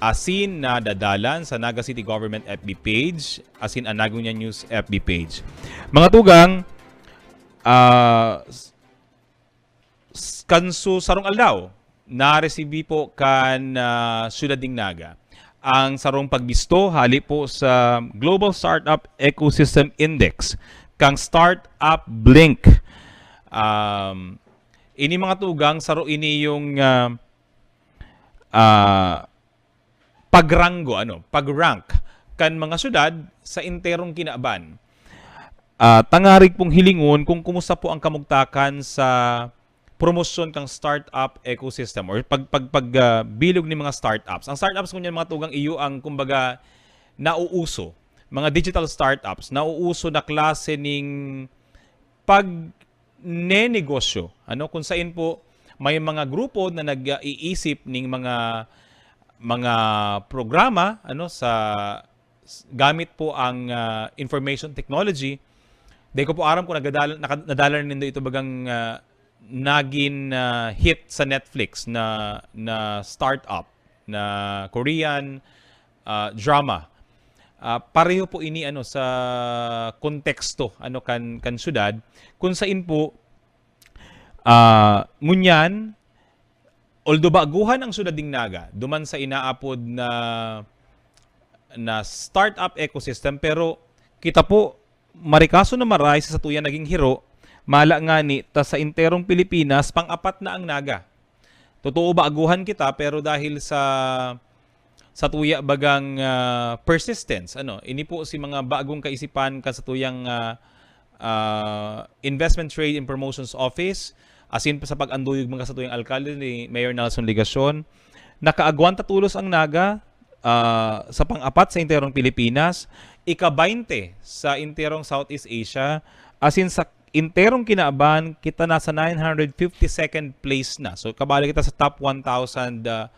asin nadadalan sa Naga City Government F B page, asin an Naga Ngunyan News F B page. Mga tugang, ah, s-, kan su-, sarong aldaw, naresibi po kan, ah, Syudad nin Naga ang sarong pagbisto hali po sa Global Startup Ecosystem Index, kang Startup Blink. Um, ini, mga tugang, saro ini yung, ah, ah, pagranggo, ano, pag-rank kan mga syudad sa enterong kinaban. Ah, tangarig pong hilingon kung kumusta po ang kamugtakan sa promosyon kang startup ecosystem or pag, pag, pag, ah, bilog ni mga startups. Ang startups, ngunyan, mga tugang, iyo ang, kumbaga, nauuso. Mga digital startups, nauuso na klase ning pagnenegosyo, ano, kung sain po may mga grupo na nag-iisip ning mga, mga programa, ano, sa, s-, gamit po ang, ah, information technology. Di ko po aram kung nagdadal-, naka-, nadala nindo ito, bagang, ah, nagin, ah, hit sa Netflix na, na startup, na Korean, ah, drama. Ah, pareho po ini, ano, sa konteksto, ano, kan, kan syudad, kung sain po, ah, ngunyan, although baguhan ang syudad nin Naga, duman sa inaapod na, na startup ecosystem, pero kita po, marikaso na maray sa satuya naging hiro, mala ngani ta sa enterong Pilipinas, pang-apat na ang Naga. Totoo, baguhan kita, pero dahil sa satuya bagang, ah, persistence, ano, ini po si mga bagong kaisipan kan satuyang, ah, ah, Investment Trade and Promotions Office, asin sa pag-anduyog man kan satuyang alkalde ni Mayor Nelson Legacion, nakaagwanta tolos ang Naga, ah, sa pang-apat sa enterong Pilipinas, ika-baynte sa enterong Southeast Asia, asin sa enterong kinaban, kita nasa nine hundred fifty-second place na. So, kabali kita sa top one thousand, ah,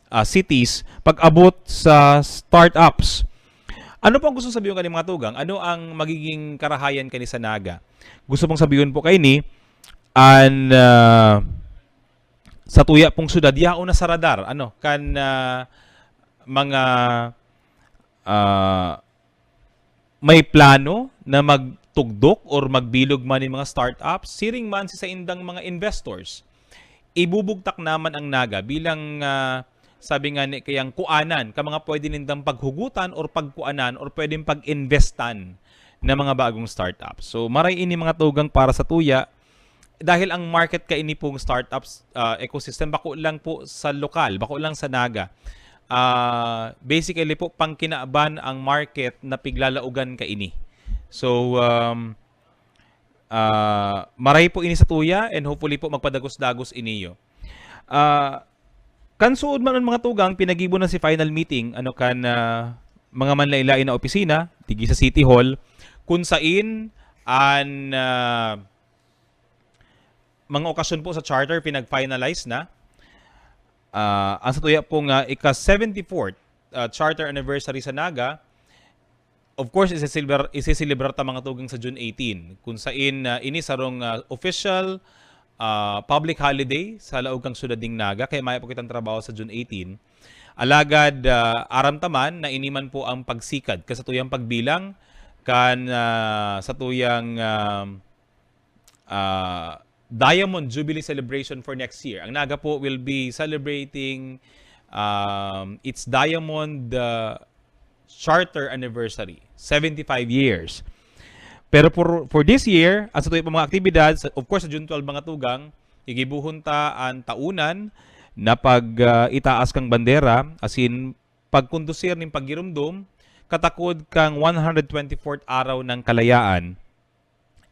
ah, cities pag-abot sa startups. Ano po ang gustong sabihon kani, mga tugang? Ano ang magiging karahayan kani sa Naga? Gusto pong sabihon po kaini, an, ah, satuya pong syudad, yaon na sa radar, ano, kan, ah, mga, ah, may plano na magtugdok or magbilog man nin mga startups, siring man si saindang mga investors. Ibubugtak na man ang Naga bilang, ah, sabi nga ni kayang kuanan, kan mga pwede nindang paghugutan or pagkuanan or pwedeng pag-investan na mga bagong startups. So, maray ini, mga tugang, para satuya, dahil ang market kaini pong startups, ah, ecosystem, bako lang po sa lokal, bako lang sa Naga. Ah, basically po, pangkinaban ang market na piglalaogan kaini. So, um, ah, maray po ini satuya, and hopefully po magpadagos-dagos iniyo. Ah, kan suod man, mga tugang, pinagibo na si final meeting, ano, kan, ah, mga manlain-lain na opisina, digi sa City Hall, kun sain an, ah, mga okasyon po sa charter pinag-finalize na. Ah, ang satuya pong, ah, ika-seventy-fourth, ah, charter anniversary sa Naga, of course, isisilibra-, isiselebrar ta, mga tugang, sa June eighteen, kun sain, ah, ini sarong, ah, official, ah, public holiday sa laog kan syudad nin Naga, kaya mayo po kitang trabaho sa June eighteen. Alagad, ah, aram ta man na ini man po ang pagsikad kan satuyang pagbilang kan, ah, satuyang, ah, ah, Diamond Jubilee celebration for next year. Ang Naga po will be celebrating, um, its Diamond, uh, Charter Anniversary, seventy-five years. Pero for, for this year, ang satuya pong mga aktibidad, sa, of course, sa June twelve, mga tugang, gigibohon ta an taunan na pag, ah, itaas kan bandera, asin pagkondusir nin paggiromdom, katakod kan one hundred twenty-fourth Araw ng Kalayaan.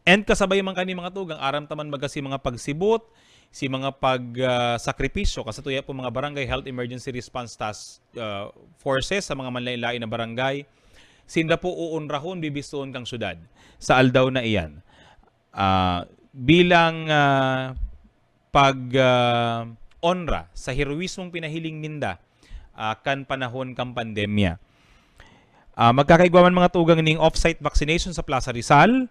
And kasabay man kani, mga tugang, aram ta man baga si mga pagsibot, si mga pag, ah, sakripisyo, kan satuya pong mga Barangay Health Emergency Response Task, ah, Forces sa mga manlain-lain na barangay, sinda po oonrahon, bibistoon kan syudad sa aldaw na iyan. Ah, bilang, ah, pag, ah, onra sa heroismong pinahiling ninda, ah, kan panahon kan pandemya. Ah, magkakaigwa man, mga tugang, ning off-site vaccination sa Plaza Rizal,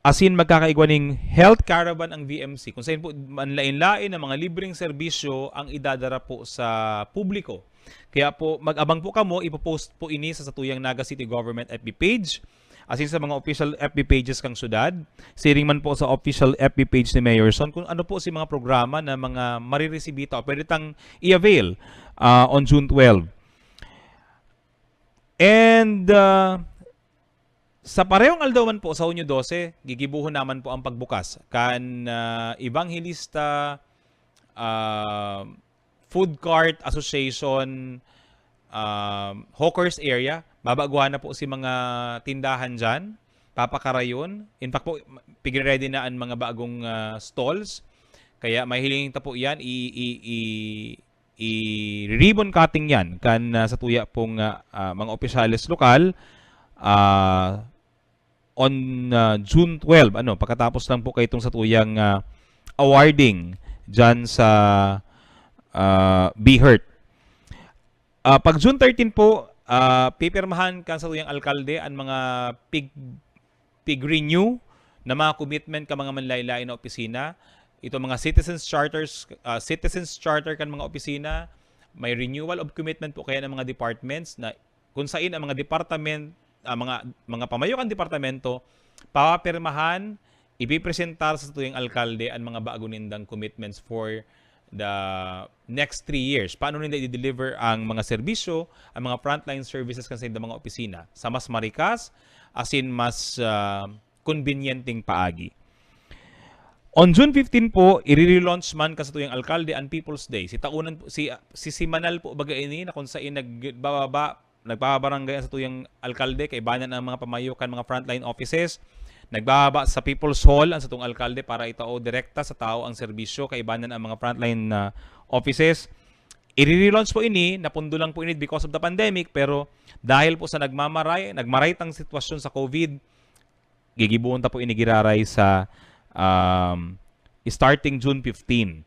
asin magkakaigwa ning health caravan ang V M C, kun sain po manlain-lain na mga libreng serbisyo ang idadara po sa publiko. Kaya po, mag-abang po kamo, ipopost po ini sa satuyang Naga City Government F B page, asin sa mga official F B pages kan syudad, siring man po sa official F B page ni Mayor Son, kung ano po si mga programa na mga mariresibi ta o pwede tang i-avail, ah, on June twelve. And, ah, sa parehong aldaw man po, sa Hunyo dose, gigibohon naman po ang pagbukas kan, ah, Evangelista, ah, Food Cart Association, ah, Hawkers Area. Babaguhan na po si mga tindahan diyan, papakarayon. In fact po, pigre-ready na ang mga bagong, ah, stalls. Kaya mahiling ta po yan, i-, i-, i-, i-ribbon cutting yan kan, ah, satuya pong, ah, ah, mga opisyales lokal, ah, on, ah, June twelve, ano, pagkatapos lang po kaitong satuyang, ah, awarding dyan sa, ah, BHERT. Ah, pag June thirteen po, ah, pipirmahan kan satuyang alkalde ang mga pig-, pig-renew na mga commitment kan mga manlain-lain na opisina. Ito mga citizens charters, ah, citizens charter kan mga opisina, may renewal of commitment po kaya ng mga departments na kung sain ang mga department, ah, mga, mga pamayo kan departamento, papapirmahan, ipipresentar sa satuyang alkalde ang mga bago nindang commitments for the next three years. Paano nila i-deliver ang mga serbisyo, ang mga frontline services kan saindang mga opisina sa mas marikas, asin mas, ah, konbinyenteng paagi. On June fifteen po, i-relaunch man kan satuyang alkalde an People's Day. Si taonan po, si, si simanal po baga ini na kung sain nagbababa, nagbabarangay ang satuyang alkalde, kaibanan ang mga pamayo kan mga frontline offices. Nagbababa sa People's Hall ang satong alkalde para itao direkta sa tao ang serbisyo, kaibanan ang mga frontline na offices. I-relaunch po ini, napundo lang po ini because of the pandemic, pero dahil po sa nagmamaray, nagmaray tang sitwasyon sa COVID, gigibohon ta po ini giraray sa, um, starting June fifteen.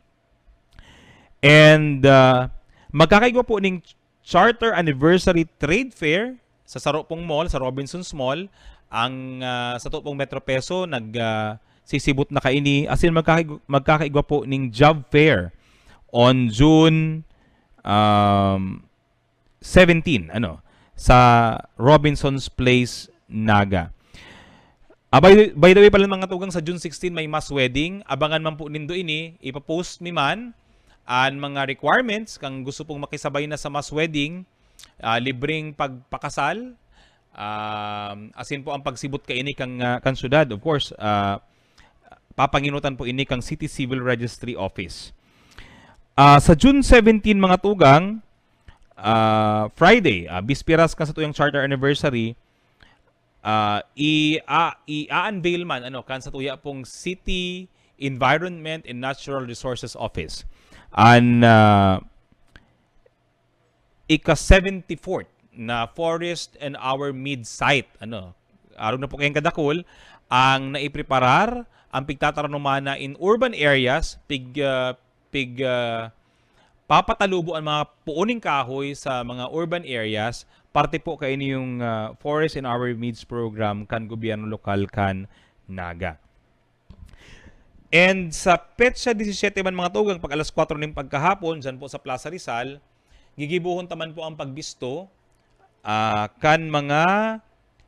And, uh, magkakaigwa po ning Charter Anniversary Trade Fair sa saro pong mall, sa Robinsons Mall. Ang, ah, sato pong Metro Peso nag, ah, sisibot na kaini, as in, magkakaig-, magkakaigwa po ning job fair on June, um, seventeen, ano, sa Robinsons Place, Naga. Ah, by the, by the way pala, mga tugang, sa June sixteen may mass wedding. Abangan man po nindo ini, ipo-post mi man an mga requirements kan gusto pong makisabay na sa mass wedding, ah, libreng pagpakasal, um, asin po ang pagsibot kaini kan, ah, kan syudad. Of course, ah, papanginutan po ini kan City Civil Registry Office. Ah, sa June seventeen, mga tugang, ah, Friday, ah, bisperas kan satuyang charter anniversary, ah, i-, a-, i-unveil man, ano, kan satuya pong City Environment and Natural Resources Office. An, ah, ika-seventy-fourth na Forest and Our Meads site, ano, arog na po kayong kadakul, ang naipreparar, ang pigtataranoman na in urban areas, pig-, ah, pig-, ah, papatalubo ang mga puon ning kahoy sa mga urban areas, parte po kaini yung, ah, Forest and Our Meads program kan gobyerno lokal kan Naga. And sa petsa disisiete man, mga tugang, pag alas kwatro ning pagkahapon, dyan po sa Plaza Rizal, gigibohon ta man po ang pagbisto, ah, kan mga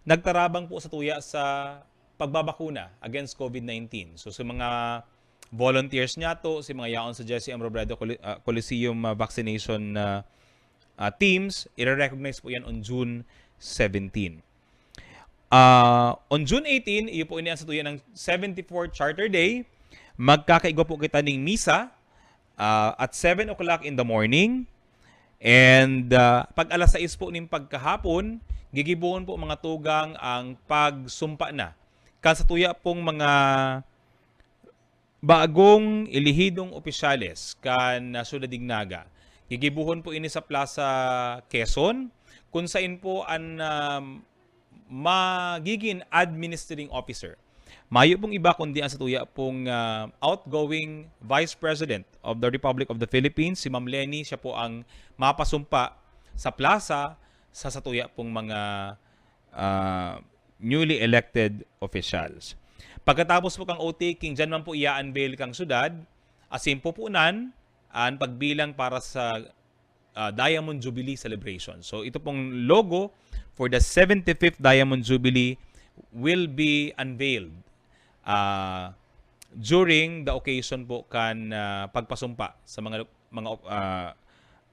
nagtarabang po sa tuya sa pagbabakuna against COVID nineteen. So, sa mga volunteers niyato, si mga yaon sa Jesse M. Robredo Coli-, ah, Coliseum, ah, vaccination, ah, ah, teams, ire-recognize po yan on June seventeen. Ah, on June eighteen, iyo po ini ang satuya ng seventy-fourth Charter Day. Magkakaigwa po kita ning misa, ah, at seven o'clock in the morning. And, ah, pag alas sais po ning pagkahapon, gigibohon po, mga tugang, ang pagsumpa na kan satuya pong mga bagong elehidong opisyales kan, ah, Syudad nin Naga. Gigibohon po ini sa Plaza Quezon, kung sain po an, ah, magiging administering officer. Mayo pong iba kundi ang satuya pong, ah, outgoing Vice President of the Republic of the Philippines, si Ma'am Leni. Siya po ang mapasumpa sa plaza sa satuya pong mga, ah, newly elected officials. Pagkatapos po kang oath-taking, dyan man po i-unveil kang syudad, asin pupunan an pagbilang para sa, ah, Diamond Jubilee Celebration. So, ito pong logo for the seventy-fifth Diamond Jubilee will be unveiled, ah, during the occasion po kan, ah, pagpasumpa sa mga, mga, ah,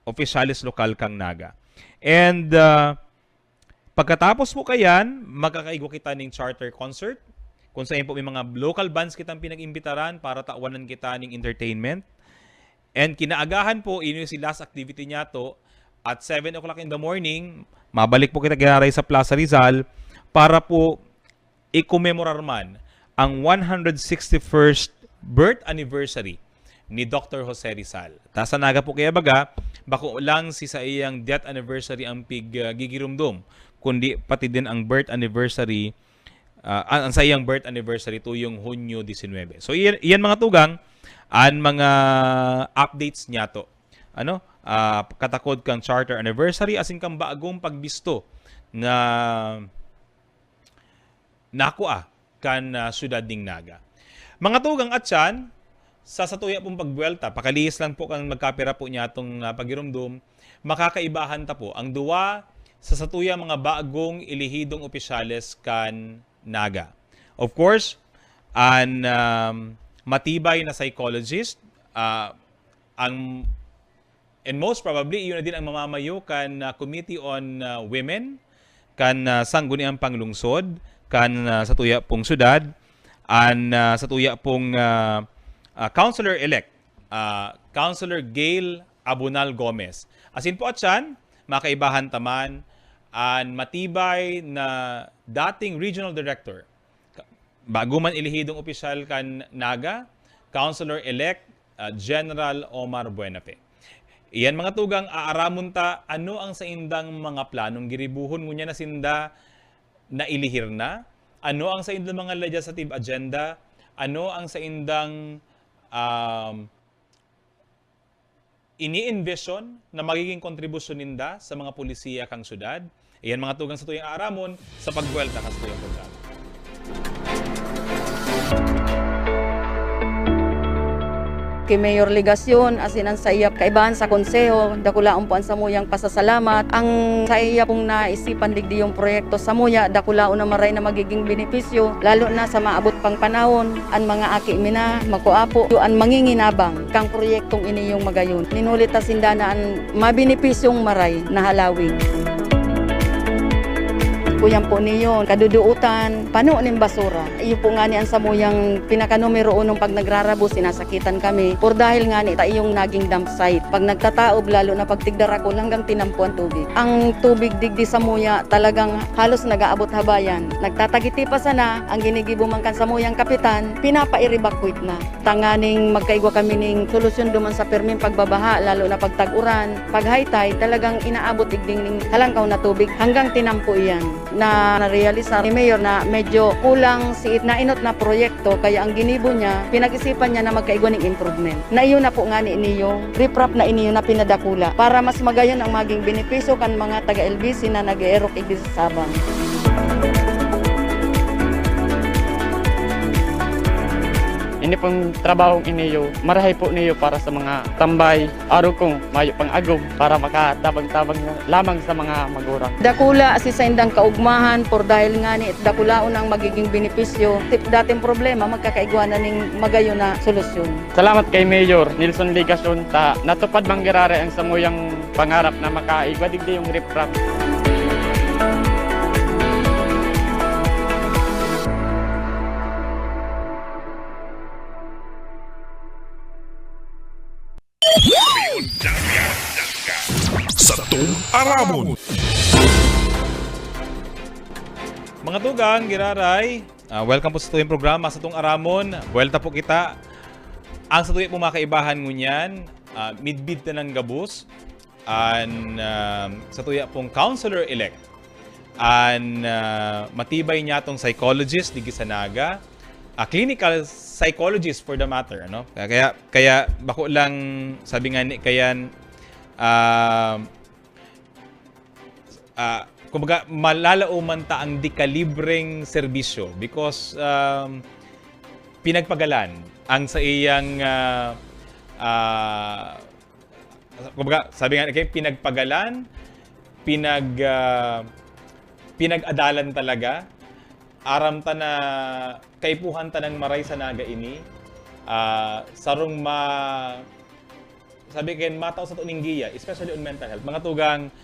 opisyales lokal kang Naga. And, ah, pagkatapos po kayan, magkakaigwa kita ning charter concert, kung sain po may mga local bands kitang pinag-imbitaran para tawanan kita ning entertainment. And kinaagahan po, ini si last activity niyato, at seven o'clock in the morning, mabalik po kita giraray sa Plaza Rizal para po ikomemorar man ang one hundred sixty-first birth anniversary ni Doctor Jose Rizal. Ta sa Naga po kaya baga, bako lang si saiyang death anniversary ang pig, ah, gigirumdom, kundi pati din ang birth anniversary, ah, ang, ang saiyang birth anniversary tuyong Hunyo disinwebe. So, iyan, iyan, mga tugang, an mga updates niyato. Ano? Ah, katakod kang charter anniversary, asin kang bagong pagbisto na nakua kan, ah, syudad ning Naga. Mga tugang, at siyan, sa satuya pong pagbuwelta, pakalihis lang po kan magkapira po niyatong, ah, pagirumdom, makakaibahan ta po ang duwa sa satuya mga bagong elehidong opisyales kan Naga. Of course, an, um, matibay na psychologist, ah, ang And most probably, iyo na din ang mamamayo kan, ah, Committee on, ah, Women, kan, ah, Sangguniang Panglungsod, kan, ah, satuya pong syudad, an, ah, satuya pong, ah, ah, Councilor-elect, ah, Councilor Gail Abunal Gomez. Asin po atyan, mga kaibahan ta man, an matibay na dating regional director, ka-, bago man ilihidong opisyal kan Naga, Councilor-elect, ah, General Omar Buenafe. Iyan mga tugang, aaramon ta ano ang saindang mga planong giribuhon ngunyan na sinda nailihir na, ano ang saindang mga legislative agenda, ano ang saindang, um, ini-envision na magiging kontribusyon ninda sa mga polisiya kan syudad. Iyan mga tugang satuyang aaramon sa pagbuwelta kan satuyang programa. Ki Mayor Legacion, asin an saiya kaibahan sa konseho, dakulaon po an samuyang pasasalamat. Ang saiya pong naisipan digdi yung proyekto, samuya, dakulaon na maray na magiging benepisyo, lalo na sa maabot pang panahon, an mga aki mi na, makuapo, an manginginabang kang proyektong ini yung magayon. Ninuli ta sinda na an mabenepisyong maray na halawig. Kuyan po niyo, kaduduutan, pano nin basura. Iyo po ngani an samuyang pinakanumero unong pag nagrarabo, sinasakitan kami. Por dahil ngani ta iyong naging dump site. Pag nagtataob, lalo na pag tigdarakol, hanggang tinampo an tubig. Ang tubig digdi samuya talagang halos nag-aabot habayan. Nagtatagiti pa sana, ang ginigibo man kan samuyang kapitan, pinapa-evacuate na. Tanganing magkaigwa kami ning solusyon duman sa pirming pagbabaha, lalo na pag tag-uran, pag high tide, talagang inaabot igding ning halangkaw na tubig hanggang tinampo iyan. Na narealisar ni Mayor na medyo kulang si nainot na proyekto, kaya ang ginibo niya, pinag-isipan niya na magkaigwa ning improvement. Na iyo na po ngani niyo, riprap na iniyo na pinadakula para mas magayon ang maging benepisyo kan mga taga-L B C na nag-eerok igdi sa Sabang. Ini pong trabahong iniyo, marahay po niyo para sa mga tambay, arog kong mayo pang agom para makatabang-tabang na lamang sa mga magurang. Dakula si saindang kaugmahan, por dahil ngani dakulaon ang magiging benepisyo. Tip dating problema, magkakaigwa na ning magayon na solusyon. Salamat kay Mayor Nelson Legacion ta natupad man giraray ang samuyang pangarap na makaigwa digdi yung riprap. Satong Aramon. Mga tugang, giraray, ah, welcome po sa satuyang programa, Satong Aramon. Buwelta po kita. Ang satuya pong mga kaibahan ngunyan, ah, midbid na ng gabos, an, ah, satuya pong councilor-elect, an, ah, matibay niyatong psychologist digdi sa Naga, a clinical psychologist for the matter, ano? Kaya, kaya, kaya bako lang, sabi nga ni Kayan, ah, ah, kumbaga, malalaoman ta ang dekalibreng serbisyo because, um, pinagpagalan ang sa iyang, ah, ah, kumbaga, sabi nga, okay, pinagpagalan, pinag-, ah, pinag-adalan talaga. Aram ta na kaipuhan ta nang maray sa Naga ini. Ah, sarong ma-, sabi kayan, matao sa tuning giya, especially on mental health. Mga tugang,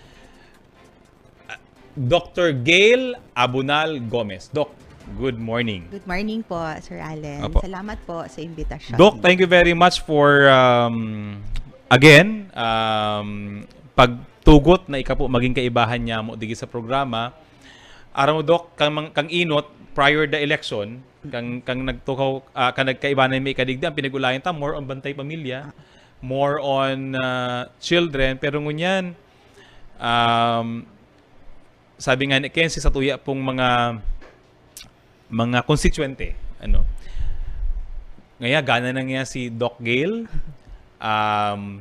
ah, Doctor Gail Abunal Gomez. Doc, good morning. Good morning po, Sir Allen. Opo. Salamat po sa imbitasyon. Doc, thank you very much for, um, again, um, pagtugot na ika po maging kaibahan niyamo digdi sa programa. Aram mo, Doc, kang mang-, kang inot, prior the election, kang, kang nagtukaw, ah, kang nagkaibahan mi kadigdi, ang pinag-ulayan ta, more on bantay pamilya, more on, ah, children. Pero ngunyan, um, sabi nga ni Kenzie, sa tuya pong mga, mga konstituyente, ano, ngaya, gana na ngaya si Doc Gail. Um,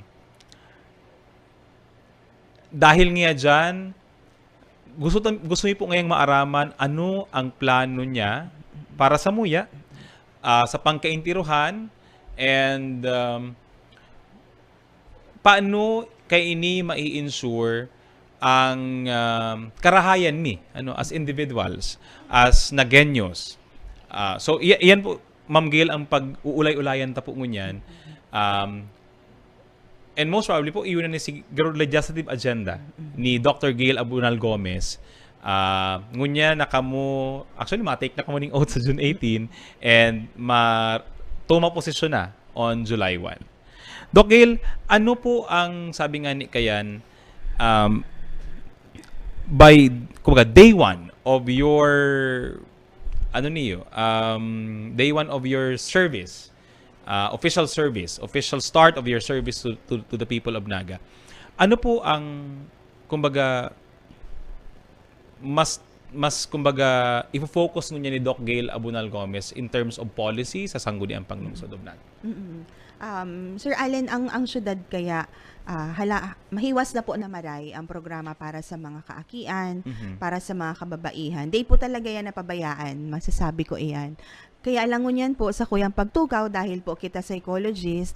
dahil ngaya dyan, gusto tam-, gusto mi po ngayang maaraman ano ang plano niya para samuya, ah, sa pangkaintirohan, and, um, paano kaini mai-ensure ang, um, karahayan mi, ano, as individuals, as Nagueños. Ah, so, iya-, iyan po, Ma'am Gail, ang pag-uulay-ulayan ta po ngunyan. Um, and most probably po, iyon na ni siguro legislative agenda ni Doctor Gail Abunal Gomez. Ah, ngunyan na kamo, actually, ma-take na kamo ning oath sa June eighteen, and ma-, tuma posisyon na on July one. Doc Gail, ano po ang sabi nga ni kayan, um, by, kumbaga, day one of your, ano niyo, um, day one of your service, uh, official service, official start of your service to, to, to the people of Naga, ano po ang, kumbaga, mas, mas, kumbaga, ifo-focus ngunyan ni Doc Gail Abunal Gomez in terms of policy sa Sangguniang Panglungsod of Naga? Mm-mm. Um, Sir Allen, ang, ang syudad kaya, ah, hala, mahiwas na po na maray ang programa para sa mga kaakian, Mhm. para sa mga kababaihan. Di po talaga yan napabayaan, masasabi ko iyan. Kaya lang ngunyan po sa kuyang pagtukaw, dahil po kita psychologist,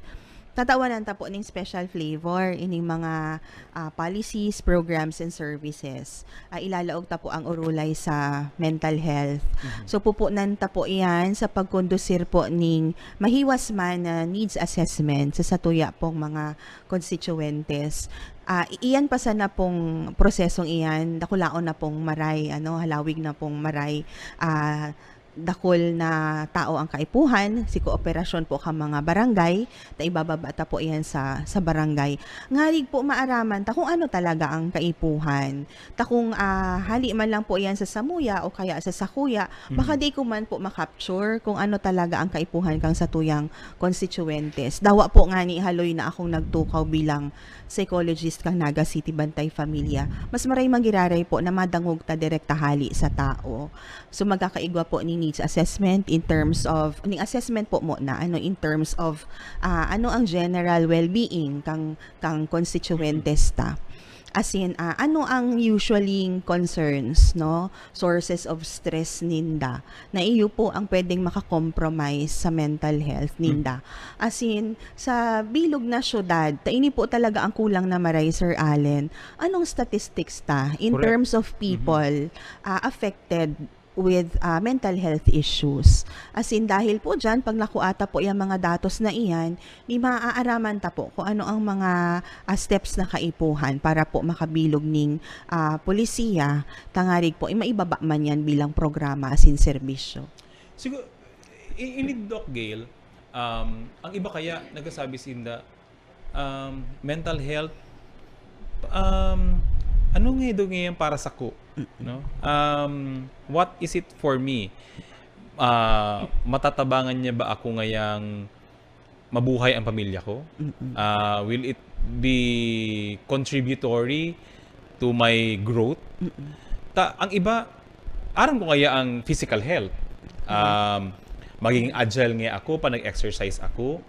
tatawanan ta po ning special flavor, ining mga, ah, policies, programs, and services. Ah, ilalaog ta po ang urulay sa mental health. Mhm. So, pupunan ta po iyan sa pagkondusir po ning mahiwas man na needs assessment sa satuya pong mga constituentes. Ah, i-, iyan pa sana pong prosesong iyan, dakulaon na pong maray, ano, halawig na pong maray, ah, dakul na tao ang kaipuhan, si kooperasyon po ka mga barangay, ta ibababa ta po iyan sa, sa barangay. Ngarig po maaraman ta kung ano talaga ang kaipuhan. Ta kung, ah, hali man lang po iyan sa samuya o kaya sa sakuya, baka Mhm. di ko man po ma-capture kung ano talaga ang kaipuhan kang satuyang constituentes. Dawa po ngani haloy na akong nagtukaw bilang psychologist kang Naga City Bantay Familia. Mas maray man giraray po na madangog ta direkta hali sa tao. So, magkakaigwa po ni needs assessment in terms of, ning assessment po muna, ano, in terms of, ah, ano ang general well-being kang, kang constituentes ta. As in, ah, ano ang usually concerns, no? Sources of stress ninda na iyo po ang pwedeng maka-compromise sa mental health ninda. As in, sa bilog na syudad, ta ini po talaga ang kulang na maray, Sir Allen. Anong statistics ta in Correct. terms of Mhm. people, ah, affected with, ah, mental health issues? As in, dahil po dyan, pag nakuha ta po yung mga datos na iyan, di maaaraman ta po kung ano ang mga, ah, steps na kaipuhan para po makabilog ning, ah, polisiya, tangarig po, eh, maibaba man yan bilang programa as in serbisyo. Siguro, i-, ini, Doc Gail, um, ang iba kaya nagsasabi sinda, um, mental health, um, ano nga daw ngayon para sako, no? Um, what is it for me? Ah, matatabangan niya ba ako ngayang mabuhay ang pamilya ko? Mm-mm. Ah, will it be contributory to my growth? Mm-mm. Ta, ang iba, aram ko kaya ang physical health. Um, magiging agile nga ako pa nag-exercise ako.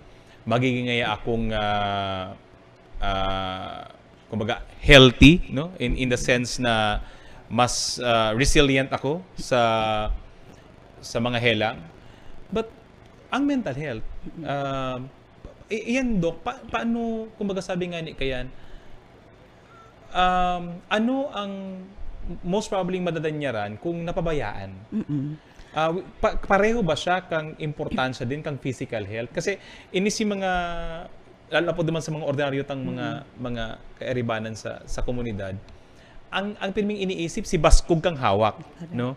Magiging nga akong, ah, ah, kumbaga, healthy, no? In, in the sense na mas, ah, resilient ako sa, sa mga helang. But, ang mental health, um, i-, iyan, Doc, pa-, paano, kumbaga, sabi nga ni kayan, um, ano ang most probably madadanyaran kung napabayaan? Mm-mm. Ah, wi-, pa-, pareho ba siya kang importansya din kang physical health? Kasi ini si mga, lalo na po duman sa mga ordinaryo tang mga, mga kairibanan sa, sa komunidad, ang, ang pirming iniisip si baskog kang hawak, Correct. no?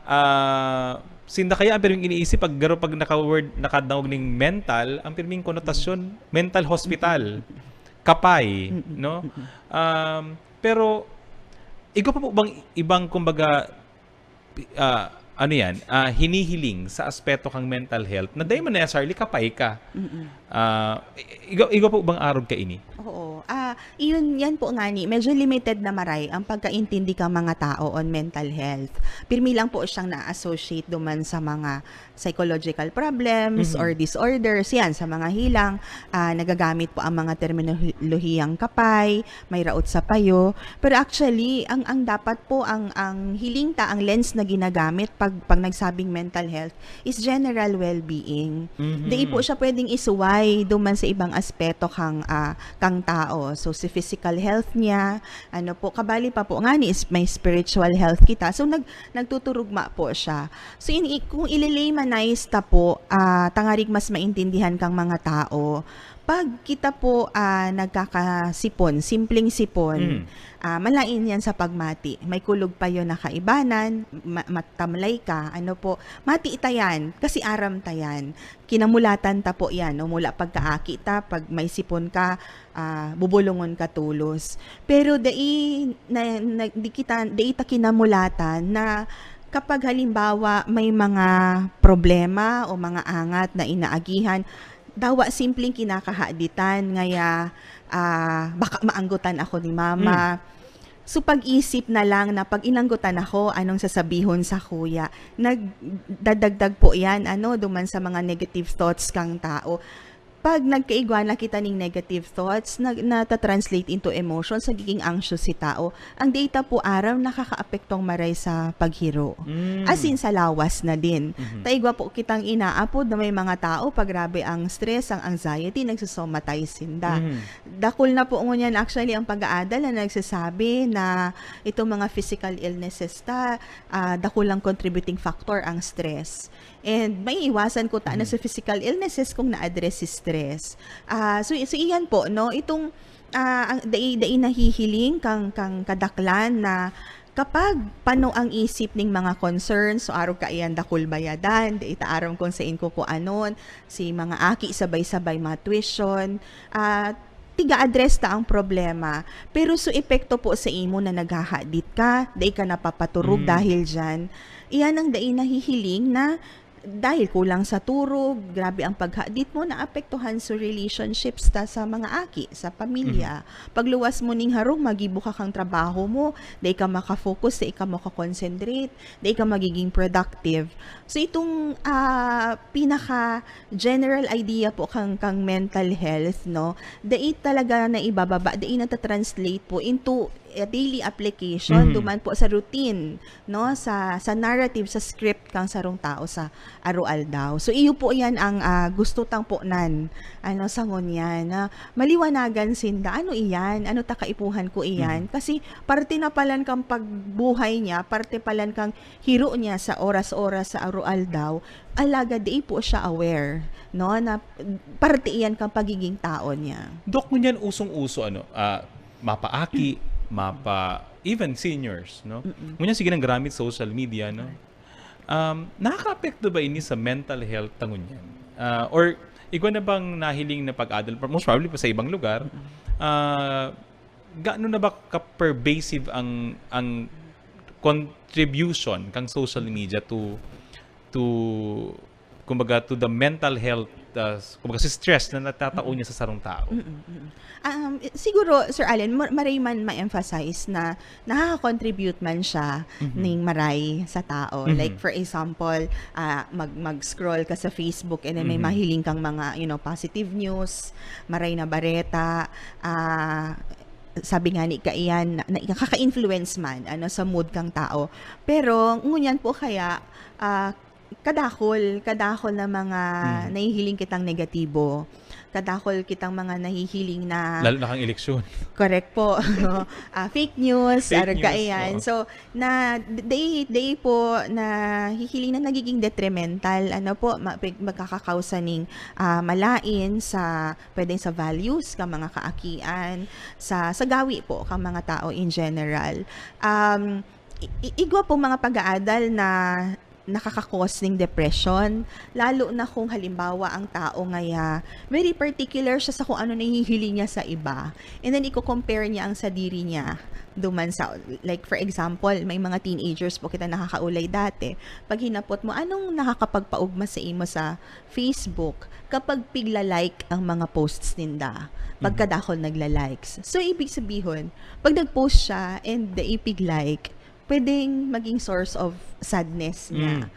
Ah, sinda kaya ang pirming iniisip pag garo, pag naka-word, nakadangog ning mental, ang pirming konotasyon, mental hospital, kapay, Mm-mm. no? Um, pero, igwa pa po bang ibang, kumbaga, pi-, ah, ano yan, ah, hinihiling sa aspeto kang mental health na dahil man necessarily kapay ka? Mm-mm. Ah, i-, igwa, igwa po bang arog ka ini? Oo. Ah, iyon, yan po ngani, medyo limited na maray ang pagkaintindi kang mga tao on mental health. Pirmi lang po siyang na-associate duman sa mga psychological problems Mhm. or disorders. Yan, sa mga helang, ah, nagagamit po ang mga terminolohiyang kapay, may raot sa payo. Pero actually, ang, ang dapat po, ang, ang hiling ta, ang lens na ginagamit pag, pag nagsabing mental health is general well-being. Mhm. Di po siya pwedeng isuway duman sa ibang aspeto kang, ah, kang tao. So, si physical health niya, ano po, kabali pa po ngani is may spiritual health kita. So, nag-, nagtuturugma po siya. So, in, i-, kung i-laymanize ta po, ah, tangarig mas maintindihan kang mga tao, Pag kita po, ah, nagkakasipon, simpleng sipon, Mm. ah, malain yan sa pagmati. May kulog pa yon na kaibanan, ma- matamlay ka, ano po, mati ta yan, kasi aram ta yan. Kinamulatan ta po yan, no? Mula pagkaaki ta, pag may sipon ka, ah, bubulungon ka tolos. Pero dai, na, na, di kita, dai ta kinamulatan na kapag halimbawa may mga problema o mga angat na inaagihan, dawa simpleng kinakahaditan, ngaya, ah, baka maanggotan ako ni mama. Hmm. So, pag-isip na lang na pag inanggotan ako, anong sasabihon sa kuya? Nagdadagdag po yan, ano, duman sa mga negative thoughts kang tao. Pag nagkaigwa na kita ning negative thoughts, nag- nata-translate into emotions, nagiging anxious si tao. Ang data po, aram, nakakaapekto ang maray sa paghiro. Mm. As in, sa lawas na din. Mhm. Taigwa po kitang inaapod na may mga tao, pag grabe ang stress, ang anxiety, nagsosomatize sinda. Mhm. Dakul na po ngunyan actually ang pag-aadal na nagsasabi na itong mga physical illnesses ta, ah, dakulang contributing factor ang stress. And maiiwasan ko ta na Mhm. sa physical illnesses kung na-address si stress. Ah, so, so iyan po, no? Itong, ah, ang, dai, dai nahihiling kang, kang kadaklan na kapag pano ang isip ning mga concerns, so arog kaiyan dakul bayadan, dai ta aram kung sain ko kuanon, si mga aki sabay-sabay mga tuition, ah, tiga-address ta ang problema. Pero so epekto po sa imo na naghahadit ka, dai ka napapaturog Mm. dahil diyan, iyan ang dai nahihiling na dahil kulang sa turog, grabe ang paghadit mo, naapektuhan sa relationships ta sa mga aki, sa pamilya. Pagluwas mo ning harong, magibo ka kang trabaho mo, dai ka maka-focus, dai ka maka-concentrate, dai ka magiging productive. So itong, ah, pinaka general idea po kang, kang mental health, no, dai talaga na ibababa, dai natatranslate po into a daily application, Mhm. duman po sa routine, no, sa, sa narrative, sa script kang sarong tao sa aroaldaw. So iyo po yan ang, ah, gusto tang ponan, ano, sa ngunyan, na maliwanagan sinda, ano iyan, ano ta kaipuhan ko iyan, Mhm. kasi parte na palan kang pagbuhay niya, parte palan kang hiro niya sa oras-oras, sa aroaldaw, alagad dai po siya aware, no, na parte iyan kang pagiging tao niya. Dok, ngunyan usong-uso, ano, ah, mapaaki, mapa, even seniors, no? Mm-mm. Ngunyan sige nang gramit social media, no? Um, nakaka-apekto ba ini sa mental health ta ngunyan? Ah, or igwa na bang nahiling na pag-adal, most probably pa sa ibang lugar, ah, gaano na ba ka-pervasive ang, ang contribution kang social media to, to, kumbaga, to the mental health, uh, kumbaga, si stress na natatao niya sa sarong tao? Mm-mm, mm-mm. Um, i- siguro, Sir Allen, mar- maray man ma-emphasize na nakaka-contribute man siya Mhm. ning maray sa tao. Mhm. Like, for example, ah, mag- mag-scroll ka sa Facebook and then may Mhm. mahiling kang mga, you know, positive news, maray na bareta, ah, sabi nga ni kaiyan, na, na, nakaka-influence man, ano, sa mood kang tao. Pero, ngunyan po kaya, ah, kadakol, kadakol na mga Mhm. nahihiling kitang negatibo. Kadakol kitang mga nahihiling na Lalo na kang eleksyon. Correct po. Ah, fake news, Fake arog news, kaiyan. Oo. So, na they they po nahihiling na nagiging detrimental, ano po, ma- pag- magkakakausa ning, ah, malain sa, pwedeng sa values ka mga kaakian, sa sa gawi po ka mga tao in general. Um, i- i- igwa po mga pag-aadal na nakakakos ning depression, lalo na kung halimbawa ang tao ngaya very particular siya sa kung ano nahihiling niya sa iba. And then, i-compare niya ang sadiri niya duman sa, like, for example, may mga teenagers po kita nakakaulay dati. Pag hinapot mo, "Anong nakakapagpaugma sa imo sa Facebook?" Kapag pigla-like ang mga posts ninda, pagkadakol nagla-likes. So, ibig sabihin, pag nag-post siya and ipig-like, pwedeng maging source of sadness niya. Mm.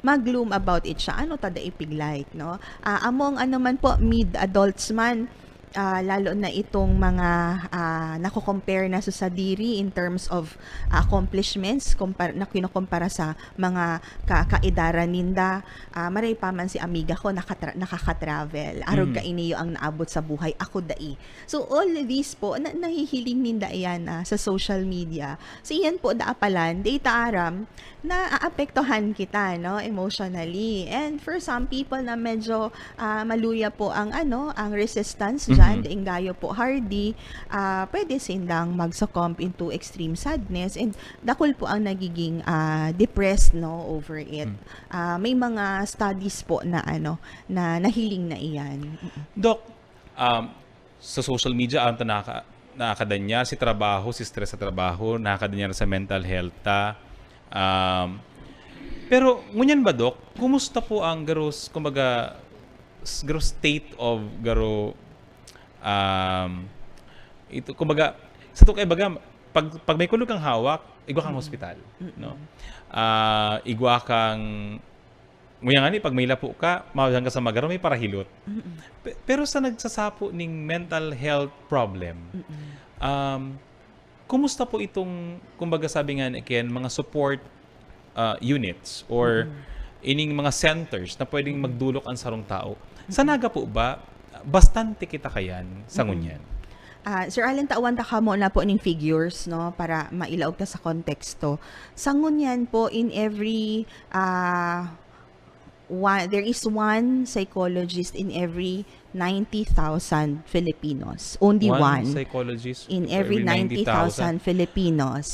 Mag-gloom about it siya. Ano ta dai pig-like, no? Ah, among ano man po, mid-adults man, Ah, lalo na itong mga, ah, nako-compare na sa sadiri in terms of, ah, accomplishments, kompar-, na kinokompara sa mga ka-, kaedaran ninda. Ah, maray pa man si amiga ko nakatra-, nakaka-travel. Arog Mhm. kaini iyo ang naabot sa buhay, ako dai. So, all these po, na-, nahihiling ninda iyan, ah, sa social media. So, iyan po, daapalan, dai ta aram, naapektuhan kita, no, emotionally. And for some people na medyo, ah, maluya po ang, ano, ang resistance diyan, Mm-mm. daing gayo po hardy, ah, pwede sindang mag-succumb into extreme sadness, and dakul po ang nagiging, ah, depressed, no, over it. Mm. Ah, may mga studies po na, ano, na nahiling na iyan. Mm. Doc, um, sa social media, ang tanaka-, nakakadanya si trabaho, si stress sa trabaho, nakakadanya sa mental health ta. Um, pero ngunyan ba, Doc, kumusta po ang garo s-, kumbaga, s-, garo state of garo, um, ito, kumbaga, sa to kay baga, pag, pag may kulog kang hawak, igwa kang Mm. hospital, Mm-mm. no? Ah, igwa kang, nguya nga ni, pag may lapo ka, mawasan ka sa magaro, may parahilot. Mm-mm. Pe-, pero sa nagsasapo ning mental health problem, Mm-mm. um, kumusta po itong, kumbaga sabi nga ni Ken, mga support, ah, units or Mm-mm. ining mga centers na pwedeng Mm-mm. magdulok ang sarong tao? Sa Mm-mm. Naga po ba, bastante kita kayan sa Mm-mm. ngunyan? Ah, Sir Allen, tawan ta kamo na po ning figures, no, para mailaog ta sa konteksto. Sa ngunyan po, in every, ah, one, there is one psychologist in every ninety thousand Filipinos. Only One one psychologist in every every ninety thousand ninety thousand. Filipinos.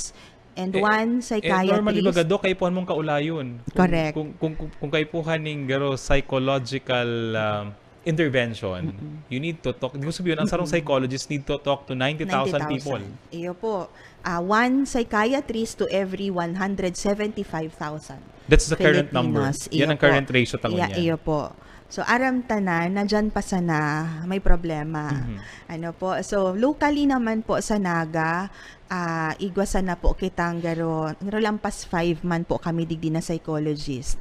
And Eh, one eh, normally, psychiatrist. Baga, Doc, kaipuhan mong kaulayon. Kung, Correct. kung, kung, kung, kung kaipuhan ning garo psychological, um, intervention, Mm-mm. you need to talk. Di ko sabihin, ang sarong Mm-mm. psychologist need to talk to ninety thousand people. Ninety thousand. Iyo po. Ah, one psychiatrist to every one hundred seventy-five thousand That's the current number. Filipinos. Yan Iyo ang po. Current ratio ta Iya-, ngunyan. Iyo po. So, aram ta na, na dyan pa sana may problema. Mhm. Ano po? So, locally naman po sa Naga, ah, igwa sana po kitang garo, garo lampas five man po kami digdi na psychologist.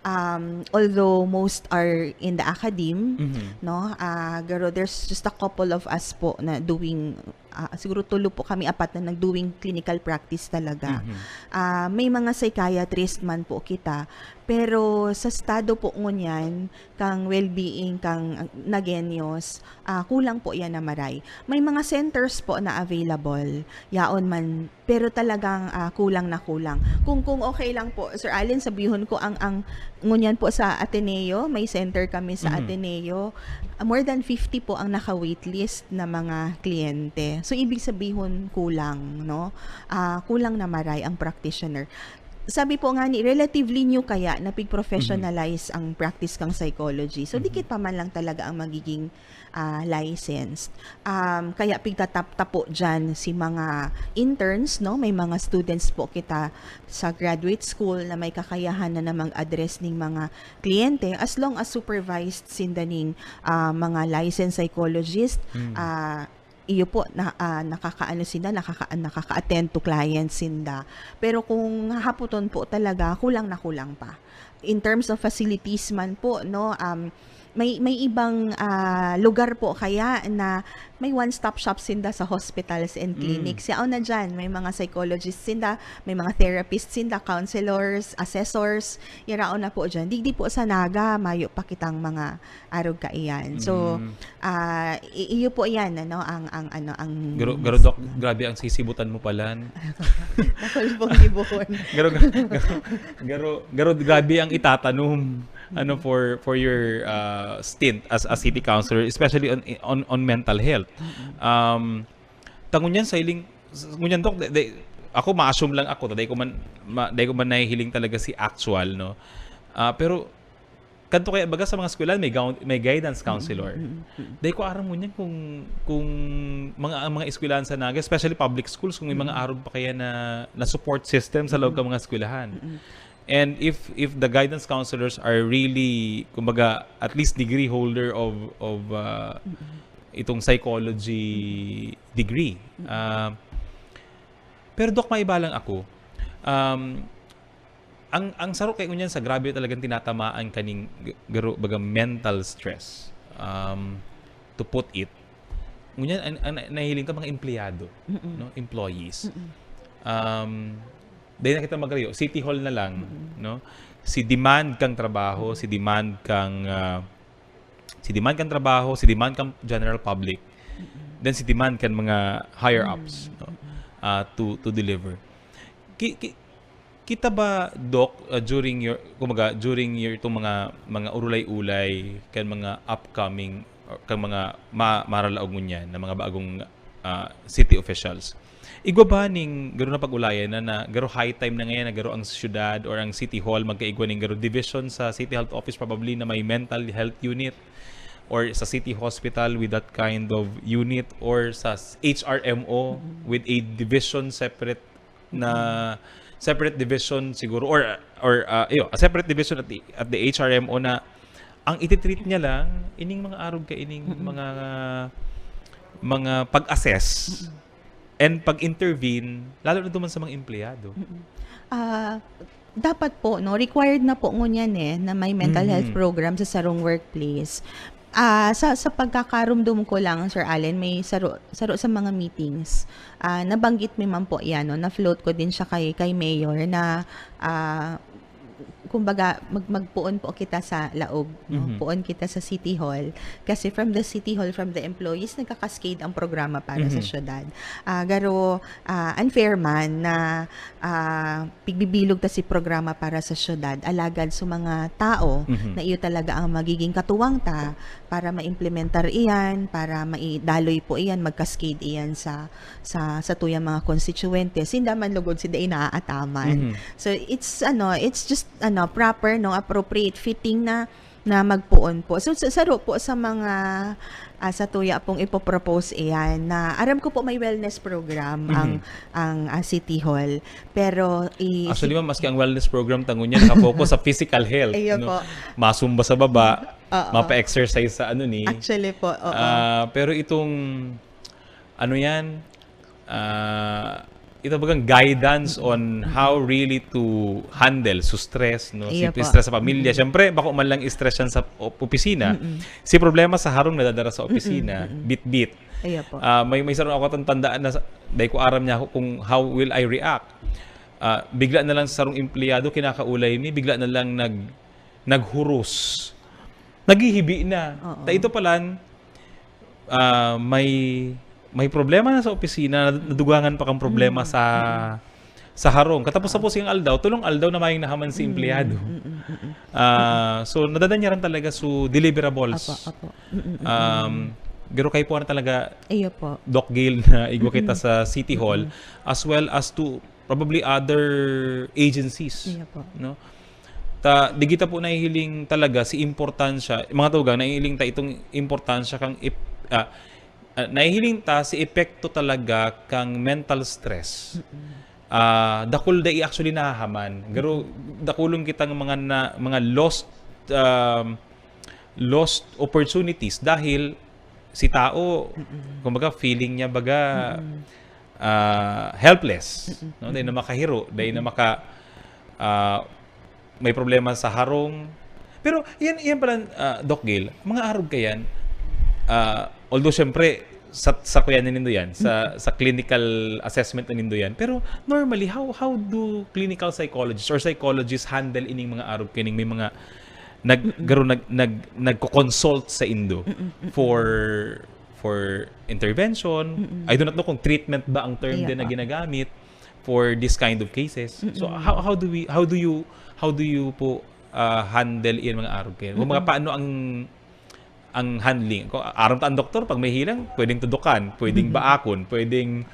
Um, although most are in the academe, Mhm. no? Ah, garo, there's just a couple of us po na doing, ah, siguro tulo po kami, apat na nag-doing clinical practice talaga. Mhm. Ah, may mga psychiatrist man po kita, pero sa estado po ngunyan, kang well-being, kang Nagueños, ah, kulang po yan na maray. May mga centers po na available, yaon man, pero talagang, ah, kulang na kulang. Kung, kung okay lang po, Sir Allen, sabihon ko ang, ang ngunyan po sa Ateneo, may center kami sa Mhm. Ateneo. Ah, more than fifty po ang naka-waitlist na mga kliyente. So, ibig sabihon, kulang, no? Ah, kulang na maray ang practitioner. Sabi po nga ni, relatively new kaya na pig-professionalize Mhm. ang practice kang psychology. So, Mhm. dikit pa man lang talaga ang magiging, ah, licensed. Um, kaya pigtatap-tapo dyan si mga interns, no? May mga students po kita sa graduate school na may kakayahan na, na mag-address ning mga kliyente as long as supervised sinda ning, ah, mga licensed psychologist. Mm. Ah, iyo po, na, ah, nakakaano sinda, nakaka-, nakaka-attend to clients sinda. Pero kung hahapoton po talaga, kulang na kulang pa. In terms of facilities man po, no, um, may, may ibang, ah, lugar po kaya na may one-stop shop sinda sa hospitals and Mm. clinics. Yaon na dyan, may mga psychologists sinda, may mga therapists sinda, counselors, assessors, yaraon na po dyan. Digdi po sa Naga, mayo pa kitang mga arog kaiyan. So, Mm. ah, i-, iyo po yan, ano, ang, ang, ano, ang Garo, garo, Doc, grabe ang sisibutan mo palan. Nakulbong ni Buhon. Garo, garo, garo, garo, garo, grabe ang itatanom, ano, Mm. for, for your, ah, stint as a city councilor, especially on, on, on mental health. Mm-mm. Um, ta ngunyan sa iling, s-, ngunyan, Doc, de, de, ako, ma-assume lang ako, dai ko man, ma-, dai ko man nahihiling talaga si actual, no? Ah, pero, kadto kaya baga sa mga eskwelahan, may gou-, may guidance counselor. Mm, mm, mm, mm. Dai ko aram ngunyan kung, kung mga, ang mga eskwelahan sa Naga, especially public schools, kung may mga Mm. arog pa kaya na, na support system sa loob Mm. ka mga eskwelahan. Mm. And if, if the guidance counselors are really, kumbaga, at least degree holder of, of, ah, Mm. itong psychology Mm. degree. Mm. Ah, pero, Doc, maiba lang ako. Um, ang, ang saro kay ngunyan sa grabe talagang tinatamaan kaning g-, garo, baga, mental stress, um, to put it. ngunyan, ang, ang na-, nahiling ka mga empleyado, Mm-mm. no? Employees. Mm-mm. Um, dahil na kita maglayo, City Hall na lang, Mm-mm. no? Si demand kang trabaho, si demand kang, ah, si demand kang trabaho, si demand kang general public, Mm-mm. then si demand kan mga higher ups, Mm-mm. no? Ah, to, to deliver. Ki-, ki-, kita ba, Doc, ah, during your, kumbaga, during your, itong mga, mga urulay-ulay, kan mga upcoming, or kan mga ma-, maralaog ngunyan na mga bagong, ah, city officials, igwa ba ning garo na pag-ulayan na, na garo high time na ngayon na garo ang siyudad or ang City Hall magkaigwa ning garo division sa City Health Office, probably na may mental health unit, or sa City Hospital with that kind of unit, or sa s-, H R M O Mm. with a division separate na, Mm. separate division siguro, or, or, ah, iyo, a separate division at the, at the H R M O na ang ititreat niya lang ining mga arog kaining Mm-mm. mga, mga pag-assess Mm-mm. and pag-intervene, lalo na duman sa mga empleyado. Mm-mm. Ah, dapat po, no, required na po ngunyan, eh, na may mental health Mm-hmm. program sa sarong workplace. Ah, sa, sa pagkakarumdom ko lang, Sir Allen, may saro, saro sa mga meetings, ah, nabanggit mi man po yan, no, na-float ko din siya kay, kay Mayor na, ah, kumbaga, mag-, magpoon po kita sa laog, no? Mhm. Poon kita sa City Hall. Kasi from the City Hall, from the employees, nagka-cascade ang programa para sa Mhm. syudad. Ah, garo, ah, unfair man na, ah, pigbibilog ta si programa para sa syudad, alagad sa mga tao Mhm. na iyo talaga ang magiging katuwang ta para maimplementar iyan, para maidaloy po iyan, mag-cascade iyan sa sa, sa tuyang mga konstituwente, sinda man lugod sinda inaataman. Mhm. So, it's, ano, it's just, ano, proper, no, appropriate, fitting na, na magpoon po. So, sa, saro po sa mga, ah, sa tuya pong ipopropose iyan, na aram ko po may wellness program Mhm. ang, ang, ah, City Hall. Pero i-, Actually, ma'am, maski ang wellness program ta ngunyan, nakapokus sa physical health, Iyo no? po. Masumba sa baba, Oo. mapa-exercise sa ano ni. Actually po, oo. Ah, pero itong, ano yan, ah, ito bagang guidance Mm-mm. on how Mm-mm. really to handle so stress, no? Iyo Simple po. stress sa pamilya. Mm-mm. Siyempre, bako man lang stress yan sa op-, opisina. Mm-mm. Si problema sa harong nadadara sa opisina, Mm-mm. Mm-mm. bit-bit. Iyo po. Ah, may, may sarong ako tang tandaan na sa, dahil ko aram niya ako kung how will I react. Ah, bigla na lang sa sarong empleyado, kinakaulay mi, bigla na lang nag-, naghuros. Naghihibi na. Oo. Ta ito palan, ah, may, may problema na sa opisina, nadugangan pa kang problema Mm. sa, Mm. sa harong. Katapos-tapos Oo. yung aldaw, tulong aldaw na mayong nahaman si Mm. empleyado. Mm, mm, mm, mm. Ah, Mm. so, nadadanyaran talaga so deliverables. Apo, apo. Mm, mm, mm, Um, mm. pero kayo po na talaga, Iyo po. Doc Gail, na igwa kita Mm. sa City Hall, Mm. as well as to probably other agencies, Iyo po. no? Ta, di kita po nahihiling talaga si importansya, mga tugang, nahihiling ta itong importansya kang ip-, ah, ah, nahihiling ta si epekto talaga kang mental stress. Mm-mm. Ah, dakul dai actually nahahaman. Pero Mm-mm. dakulon kitang mga na, mga lost, um, lost opportunities dahil si tao, Mm-mm. kumbaga, feeling niya baga, Mm-mm. ah, helpless, Mm-mm. no? Dahil na Mm-mm. makahiro, dahil na Mm-mm. maka-, ah, may problema sa harong. Pero yan, yan pala, ah, Doc Gail, mga arog ka yan, ah, although, syempre, sa, sa kuya na nindo yan, sa, Mm-mm. sa clinical assessment na nindo yan. Pero normally, how, how do clinical psychologists or psychologists handle ining mga arog kining may mga nag-, Mm-mm. garo nag-, nag-, nagko-consult sa indo Mm-mm, mm-mm. for, for intervention? Mm-mm. I do not know kung treatment ba ang term Iya din na pa. ginagamit for this kind of cases. So, Mm-mm. how, how do we, how do you, how do you po, ah, handle iyan mga arog kayo? Kung mga Mm-mm. paano ang, ang handling? Kung aram ta ang doktor, pag may hilang, pwedeng tudukan, pwedeng Mm-mm. baakon, pwedeng,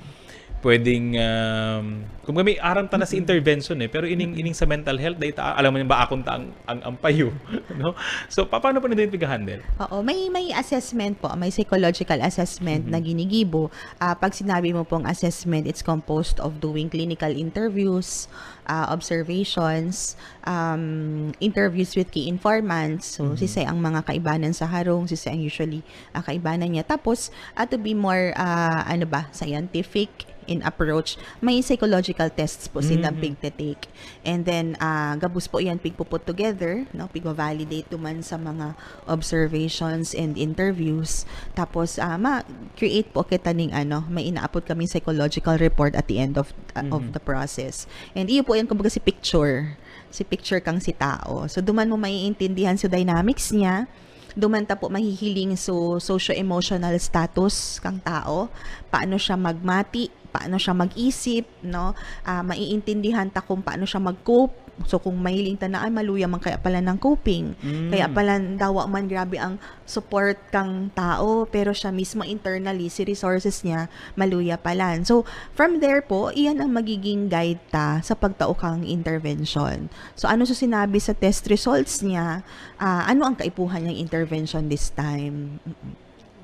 pwedeng, um, kung may aram ta na sa Mm-mm. intervention eh, pero ining, Mm-mm. ining sa mental health, dahil ta, alam mo yung baakon ta ang, ang, ang payo, no? So, pa-, paano po nito yung pag-handle? Oo, may, may assessment po, may psychological assessment na Mm-hmm. ginigibo. Ah, pag sinabi mo pong assessment, it's composed of doing clinical interviews, ah, observations, um, interviews with key informants. So, Mm-hmm. sisay ang mga kaibanan sa harong, sisay ang usually, ah, kaibanan niya. Tapos, ah, to be more, ah, ano ba, scientific, in approach, may psychological tests po sindang Mhm. pigte-take. And then, ah, gabos po yan pigpo-put together, no? Pigwa-validate duman sa mga observations and interviews. Tapos, ah, ma-create po kita ning ano, may inaapod kaming psychological report at the end of, ah, of Mhm. the process. And iyo po yan, kumbaga, si picture. Si picture kang si tao. So, duman mo maiintindihan so dynamics niya, duman ta po mahihiling so socio-emotional status kang tao, paano siya magmati, paano siya mag-isip, no? Ah, maiintindihan ta kung paano siya mag-cope. So, kung mahiling ta na, "Ay, maluya man kaya pala ng coping. Mm. Kaya pala, dawa man grabe ang support kang tao, pero siya mismo internally, si resources niya, maluya pala." So, from there po, iyan ang magiging guide ta sa pagtao kang intervention. So, ano sa sinabi sa test results niya? Ah, ano ang kaipuhan niyang intervention this time? Mm-mm.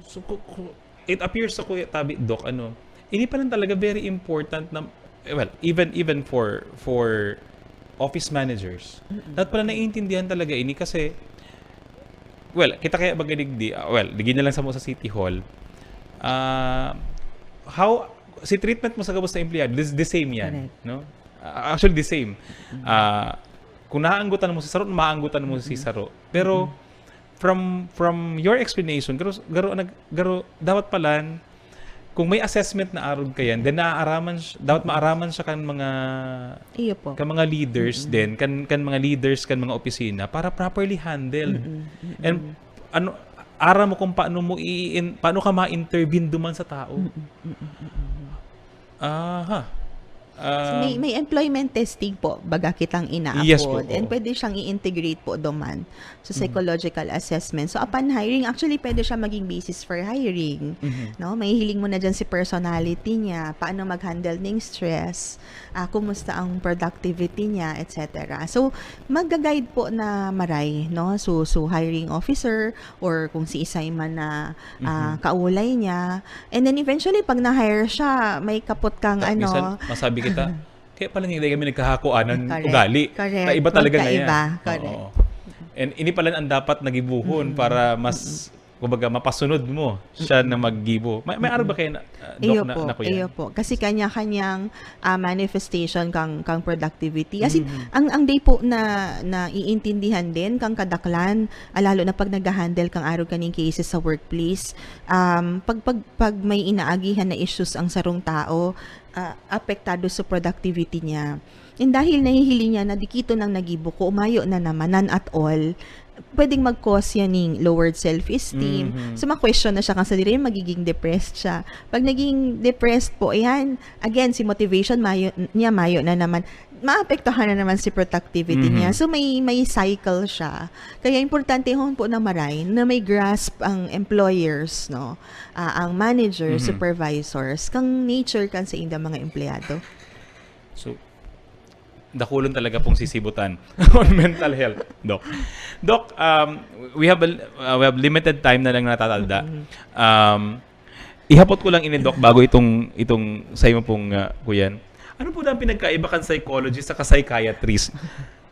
So, ku- ku- it appears sa Kuya Tabi, Doc, ano, ini pa lang talaga very important na, eh, well, even even for for office managers, Mm-mm. dapat pala naiintindihan talaga ini kasi, well, kita kaya baga digdi, ah, well, digdi na lang sa mo sa City Hall, ah, how, si treatment mo sa gabos na empleyado, this, the same yan, Correct. no? Ah, actually, the same. Mm. Ah, kung naanggutan mo si saro, maanggutan mo si Mm-mm. saro. Pero, Mm-mm. from from your explanation, garo, garo, nag, garo, dapat pala, kung may assessment na arog kayan, then naaaraman siya, dapat maaraman siya kan mga, Iyo po. kan mga leaders Mm-mm. din, kan, kan mga leaders, kan mga opisina, para properly handled. Mm-mm, mm-mm. And ano, aram mo kung paano mo i-, paano ka ma-intervene duman sa tao. Mm-mm, mm-mm, mm-mm. Aha. So, may, Um, may employment testing po, baga kitang inaapod. Yes po, And oo. Pwede siyang i-integrate po duman. So, Mhm. psychological assessment. So, upon hiring, actually, pwede siya maging basis for hiring. Mhm. No? Mahihiling mo na dyan si personality niya, paano mag-handle ng stress, ah, kumusta ang productivity niya, et cetera. So, mag-guide po na maray, no? So, so hiring officer or kung si isay man na, ah, Mhm. kaulay niya. And then, eventually, pag na-hire siya, may kapot kang Ta-, ano, minsan, masabi kita, "Kaya pala hindi kami nagkahakuanan Correct. ugali. Correct. Kaiba talaga na yan." Magkaiba. Correct. Oo. And ini pala ang dapat nagibuhon Mm-mm. para mas, kumbaga, mapasunod mo siya na maggibo. May, may araw ba kayo na, uh, Doc, Iyo na, po, na kuya? Iyo po. Kasi kanya-kanyang, ah, manifestation kang, kang productivity. As in, Mhm. ang, ang day po na, na iintindihan din kang kadaklan, ah, lalo na pag nag-handle kang arog kaning cases sa workplace, um, pag, pag, pag may inaagihan na issues ang sarong tao, ah, apektado sa productivity niya. And dahil nahihiling niya na dikito nang nagibo ko, mayo na naman, none at all, pwedeng mag-cause yan ng lowered self-esteem. Mhm. So, ma-question na siya kang sadiri, magiging depressed siya. Pag naging depressed po, ayan, again, si motivation mayo, niya mayo na naman. Maapektuhan na naman si productivity Mhm. niya. So, may, may cycle siya. Kaya importante hon po na maray na may grasp ang employers, no? Ah, ang manager, Mhm. supervisors, kang nature kan sa indang mga empleyado. So, dakulon talaga pong sisibutan on mental health, Doc. Doc, um, we have a, uh, we have limited time na lang natatalda. Mhm. Um, ihapot ko lang ini, Doc, bago itong, itong sa imo pong, uh, kuyan. Ano po na ang pinagkaiba kan psychologist sa psychiatrist?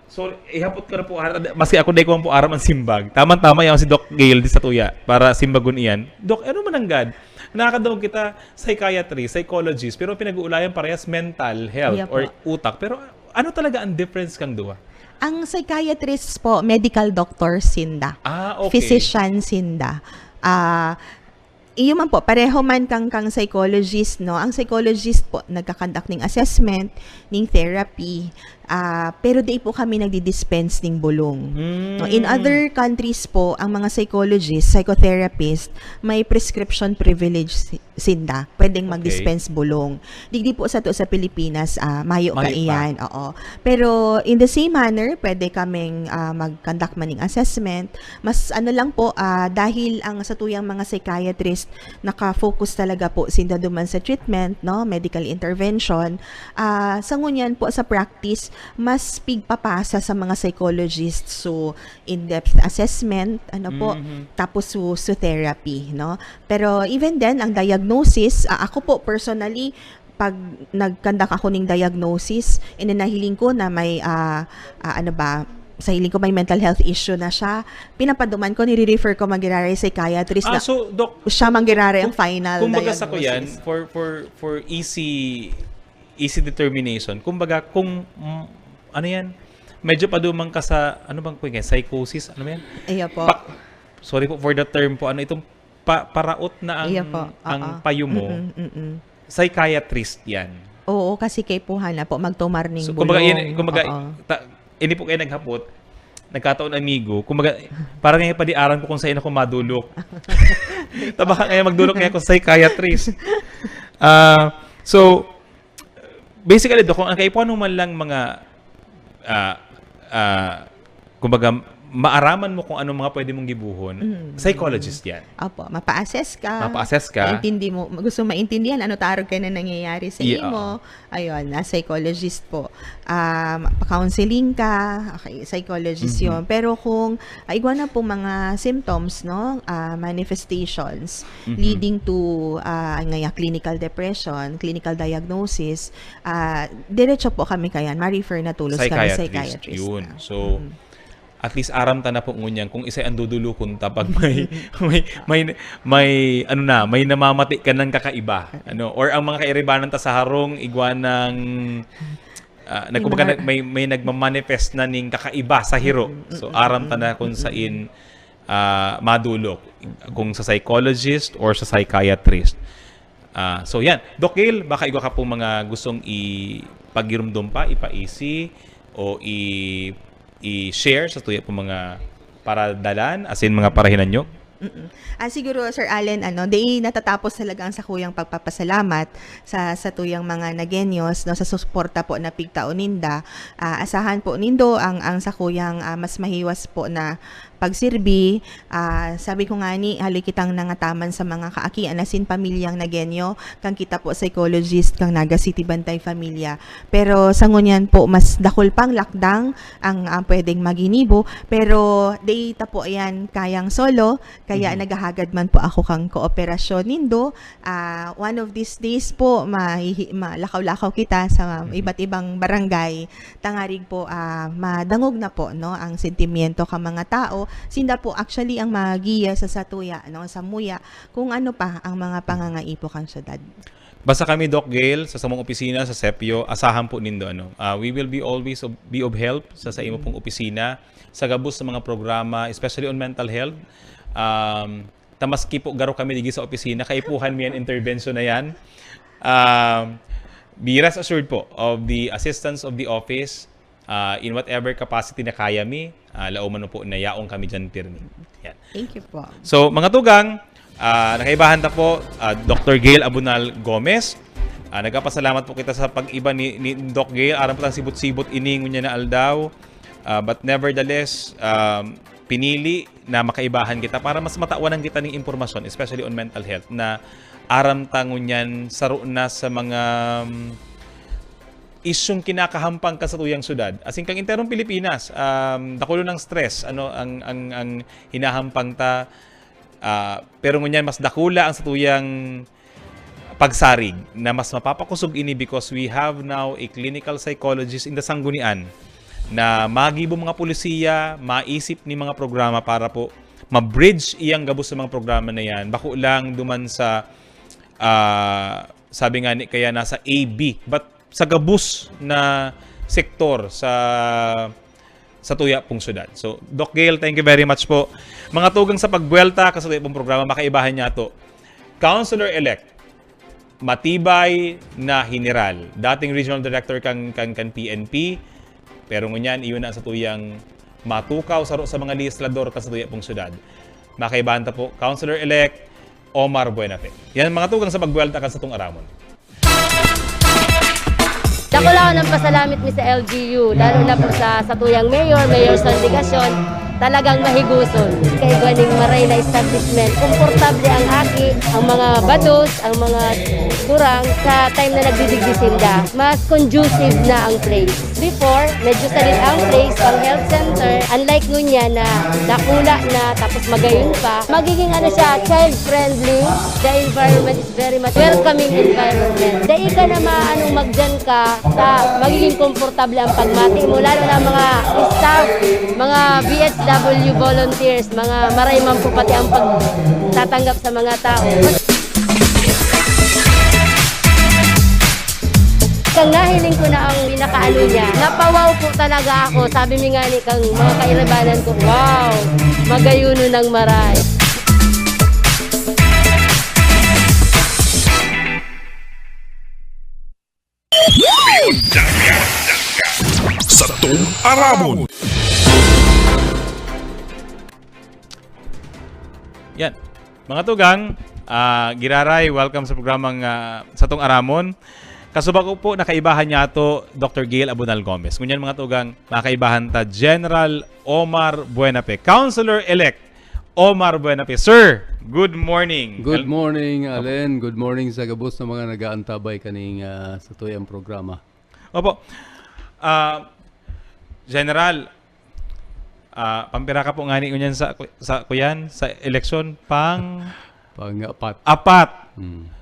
So, ihapot ko na po, ah, maski ako dai ko man po aram ang simbag. Tama-tama yan si Doc Gail di sa tuya, para simbagon iyan. Doc, ano man ang gad? Nakakadangog kita, psychiatry, psychologist, pero pinag-uulayan parehas mental health Yeah po. or utak. Pero ano talaga ang difference kang duwa? Ang psychiatrist po, medical doctor sinda. Ah, okay. Physician sinda. Ah, iyo man po, pareho man kang, kang psychologist, no? Ang psychologist po, nagkakandak ning assessment, ning therapy, ah, pero di po kami nagdi-dispense ning bulong. Mm. No, in other countries po, ang mga psychologists, psychotherapists, may prescription privilege si-, sinda. Pwedeng Okay. mag-dispense bulong. Digdi po sato sa Pilipinas, ah, mayo Mayo pa pa. iyan, oo. Pero in the same manner, pwede kaming, ah, mag-conduct man ning assessment. Mas ano lang po, ah, dahil ang satuyang mga psychiatrist naka-focus talaga po sinda duman sa treatment, no, medical intervention. Ah, sa ngunyan po sa practice, mas pigpapasa sa mga psychologists. So, in-depth assessment, ano po, Mhm. tapos so, so therapy, no? Pero even then, ang diagnosis, ah, ako po personally, pag nag-conduct ako ning diagnosis, and then nahiling ko na may, ah, ah, ano ba, sa hiling ko may mental health issue na siya, pinapaduman ko, nire-refer ko man giraray psychiatrist Ah, na so, Doc, siya man giraray ang kung, final kumbaga sa ko yan, diagnosis. for, for, for easy, easy determination, kumbaga, kung, mm, ano yan, medyo paduman ka sa, ano bang kuwan yan, psychosis, ano yan? Iyo po. Pa-, sorry po for the term po, ano itong pa-, paraot na ang, Iyo po, ang oo. payo mo, Mm-mm, mm-mm. psychiatrist yan. Oo, kasi kaipuhan na po, magtumar ning So, kumbaga, bulong. yan, kumbaga, Oo. ta-, ini po kayo naghapot, nagkataon amigo, kumbaga, parang ngayon padiaran ko kung saan ako madulok. Tabaka ngayon magdulok ngayon ako sa psychiatrist. Ah, so, basically, Doc, kung ang kaipuhan mo man lang mga, ah, ah, kumbaga, maaraman mo kung anong mga pwede mong gibuhon, Mm. psychologist yan. Opo, mapa-assess ka. Mapa-assess ka. Maintindi mo, gusto maintindihan ano ta arog kaiyan na nangyayari sa Yeah, imo. oo. Ayun, na psychologist po. Um, pa-counseling ka, okay, psychologist Mhm. yun. Pero kung, ah, igwa na po mga symptoms, no? Ah, manifestations Mhm. leading to, ah, ngaya, clinical depression, clinical diagnosis, ah, diretso po kami kayan, ma-refer na tulos kami Psychiatrist, psychiatrist yun. na. So, Mm. at least aram ta na po ngunyan kung isay ang dudulukon ta pag may, may, may, may, ano na, may namamati ka ng kakaiba, ano, or ang mga kairibanan ta sa harong, igwa ng, ah, nag-, May kumbaga, mga nag-, may, may nagmamanifest na ning kakaiba sa hiro. Mm, So, mm, aram ta mm, na kung mm, sain, ah, madulok, kung sa psychologist or sa psychiatrist. Ah, so, yan. Doc Gail, baka igwa ka pong mga gustong ipagirumdom pa, ipaisi, o i-, i-share sa tuya pong mga paradalan, asin mga parahinanyog? Mm-mm. Ah, siguro, Sir Allen, ano, di natatapos talaga ang sakuyang pagpapasalamat sa, sa tuyang mga Nagueños, no, sa suporta po na pigtao ninda. Ah, asahan po nindo ang, ang sakuyang, ah, mas mahiwas po na pagsirbi. Ah, sabi ko nga ni, haloy kitang nangataman sa mga kaakian asin pamilyang Nagueño, kan kita po psychologist kan Naga City Bantay Familia. Pero sa ngunyan po, mas dakul pang lakdang ang, ang pwedeng maginibo. Pero di ta po yan kayang solo, kaya Mhm. naghahagad man po ako kang kooperasyon nindo. Ah, one of these days po, mahihi-, malakaw-lakaw kita sa Mhm. iba't ibang barangay. Tangarig po, ah, madangog na po, no, ang sentimiento kan mga tao. Sinda po actually ang magiya sa satuya, no, samuya, kung ano pa ang mga pangangaipo kan syudad. Basta kami, Doc Gail, sa samong opisina, sa Sepio, asahan po nindo, ano, ah, we will be always of, be of help sa, sa imo pong opisina, sa gabos sa mga programa, especially on mental health. Um, ta maski po garo kami digi sa opisina, kaipuhan mi yan intervention na yan. Um, be rest assured po of the assistance of the office, ah, in whatever capacity na kaya mi, ah, laoman mo po na yaon kami dyan pirmi. Yan. Thank you po. So, mga tugang, ah, nakaibahan ta po, ah, Doctor Gail Abunal Gomez. Ah, nagpapasalamat po kita sa pag-iba ni, ni Doc Gail. Aram po tang sibot-sibot ini ngunyan na aldaw. Ah, but nevertheless, um, pinili na makaibahan kita para mas matawan kita ning impormasyon, especially on mental health, na aram ta ngunyan saro na sa mga, um, isyung kinakahampang kan satuyang syudad. As in, kang enterong Pilipinas, um, dakulo ng stress, ano, ang, ang, ang hinahampang ta, ah, pero ngunyan mas dakula ang satuyang pagsarig na mas mapapakosog ini because we have now a clinical psychologist in the Sanggunian na magibo mga polisiya, maisip ni mga programa para po ma-bridge iyang gabos sa mga programa na yan. Bako lang duman sa, ah, sabi nga ni, kaya nasa A B, but sa gabos na sektor sa, sa tuya pong syudad. So, Doc Gail, thank you very much po. Mga tugang sa pagbuwelta ka sa tuya pong programa, makaibahan niya to. Councilor-elect, matibay na general, dating regional director kan, kan, kan P N P, pero ngunyan, iyon na sa tuyang matukaw saro sa mga legislador kan sa tuya pong syudad. Makaibahan ta po, Councilor-elect Omar Buenafe. Yan, mga tugang sa pagbuwelta kan sa tong aramon. Dakula ko ng pasalamit mi sa L G U, lalo na po sa, sa tuyang mayor, Mayor Sandy Gacion, talagang mahiguson. Kaigwa ning maray na establishment, komportable ang aki, ang mga bados, ang mga Kurang sa time na nagdidigdi sinda, mas conducive na ang place. Before, medyo salit ang place, pang health center. Unlike ngunyan na dakula na, tapos magayon pa, magiging ano siya, child-friendly. The environment is very much welcoming environment. Dai ka na maanong magdiyan ka sa magiging komportable ang pagmati mo, lalo na mga staff, mga B H W volunteers, mga maray man po pati ang pagtatanggap sa mga tao. Kang nahiling ko na ang pinakaano niya, napawaw po talaga ako. Sabi mi nga ni kang mga kailabanan ko, "Wow, magayuno ng maray." Satong Aramon. Yan. Mga tugang, ah, giraray, welcome sa programang ah, Satong Aramon. Kasuba ko po, nakaibahan niya to, Doctor Gail Abunal Gomez. Ngunyan, mga tugang, makaibahan ta, General Omar Buenafe, Councilor-elect Omar Buenafe. Sir, good morning. Good morning, Alen. Good morning sa gabos na mga nag-aantabay kaning ah, sa tuyang programa. Opo. Ah, General, ah, pampira ka po ngani ngunyan sa, sa kuyan, sa eleksyon pang Pang-apat. apat. Hmm.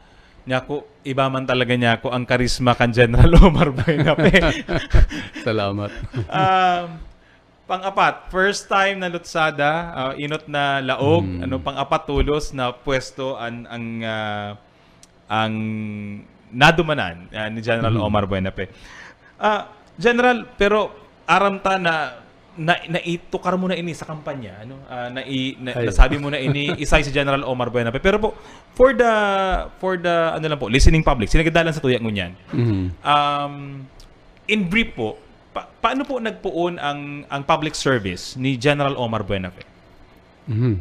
Niya ko, iba man talaga niya ko ang karisma kan General Omar Buenafe. Salamat. Ah, pang-apat, first time na lutsada, ah, inot na laog, Hmm. ano, pang-apat tulos na pwesto ang ang ah, ang nadumanan ah, ni General Mhm. Omar Buenafe. Ah, General, pero aram ta na na naitukar mo na ini sa kampanya, ano? Ah, nai, na, Ay. Nasabi mo na ini, isay si General Omar Buenafe. Pero po, for the for the ano lang po, listening public, sinagadalan sa tuya ngunyan. Mhm. Um, in brief po, pa, paano po nagpoon ang ang public service ni General Omar Buenafe? Mhm.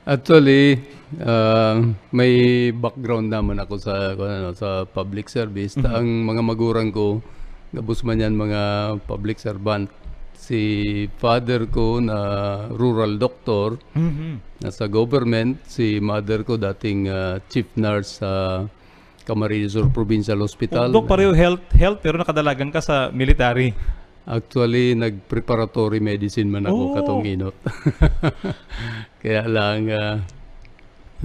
Actually, ah, may background naman ako sa kuwan, ano, sa public service. Ta- Mhm. Ang mga magurang ko, gabos man yan mga public servant. Si father ko na rural doctor, Mhm. nasa government. Si mother ko dating ah, chief nurse sa Camarines Sur Provincial Hospital. Dok, pareho health, health pero nakadalagan ka sa military. Actually, nag-preparatory medicine man ako Oh. katong inot. Kaya lang, ah,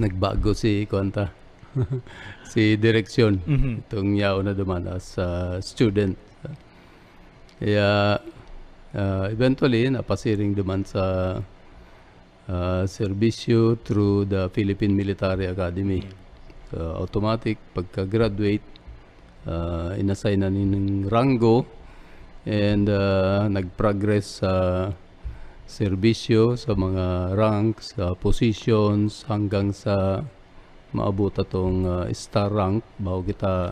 nagbago si, kuwan ta, si direksyon. Mhm. Itong yaon na duman as a student. Kaya, ah, eventually, napasiring duman sa ah, serbisyo through the Philippine Military Academy. So, automatic, pagka-graduate, ah, inassign na ning rango and ah, nag-progress sa serbisyo, sa mga ranks, sa positions, hanggang sa maabot atong ah, star rank, bago kita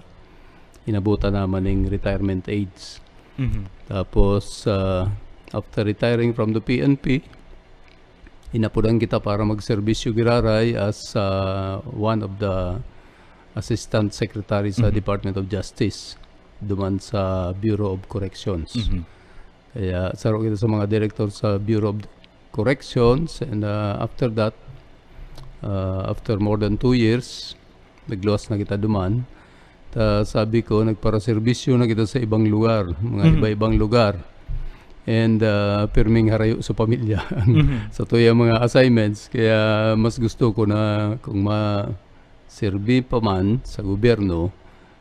inabutan naman ning retirement age. Mhm. Tapos, ah, after retiring from the P N P, inapudan kita para magserbisyo giraray as ah, one of the assistant secretary sa Mhm. Department of Justice duman sa Bureau of Corrections. Mhm. Kaya saro kita sa mga director sa Bureau of Corrections, and ah, after that, ah, after more than two years, nagluwas na kita duman. Ta, sabi ko, nagparaserbisyo na kita sa ibang lugar, mga Mhm. iba-ibang lugar. And ah, pirming harayo sa pamilya Mhm. sa tuyang mga assignments. Kaya mas gusto ko na kung ma-serbi pa man sa gobyerno,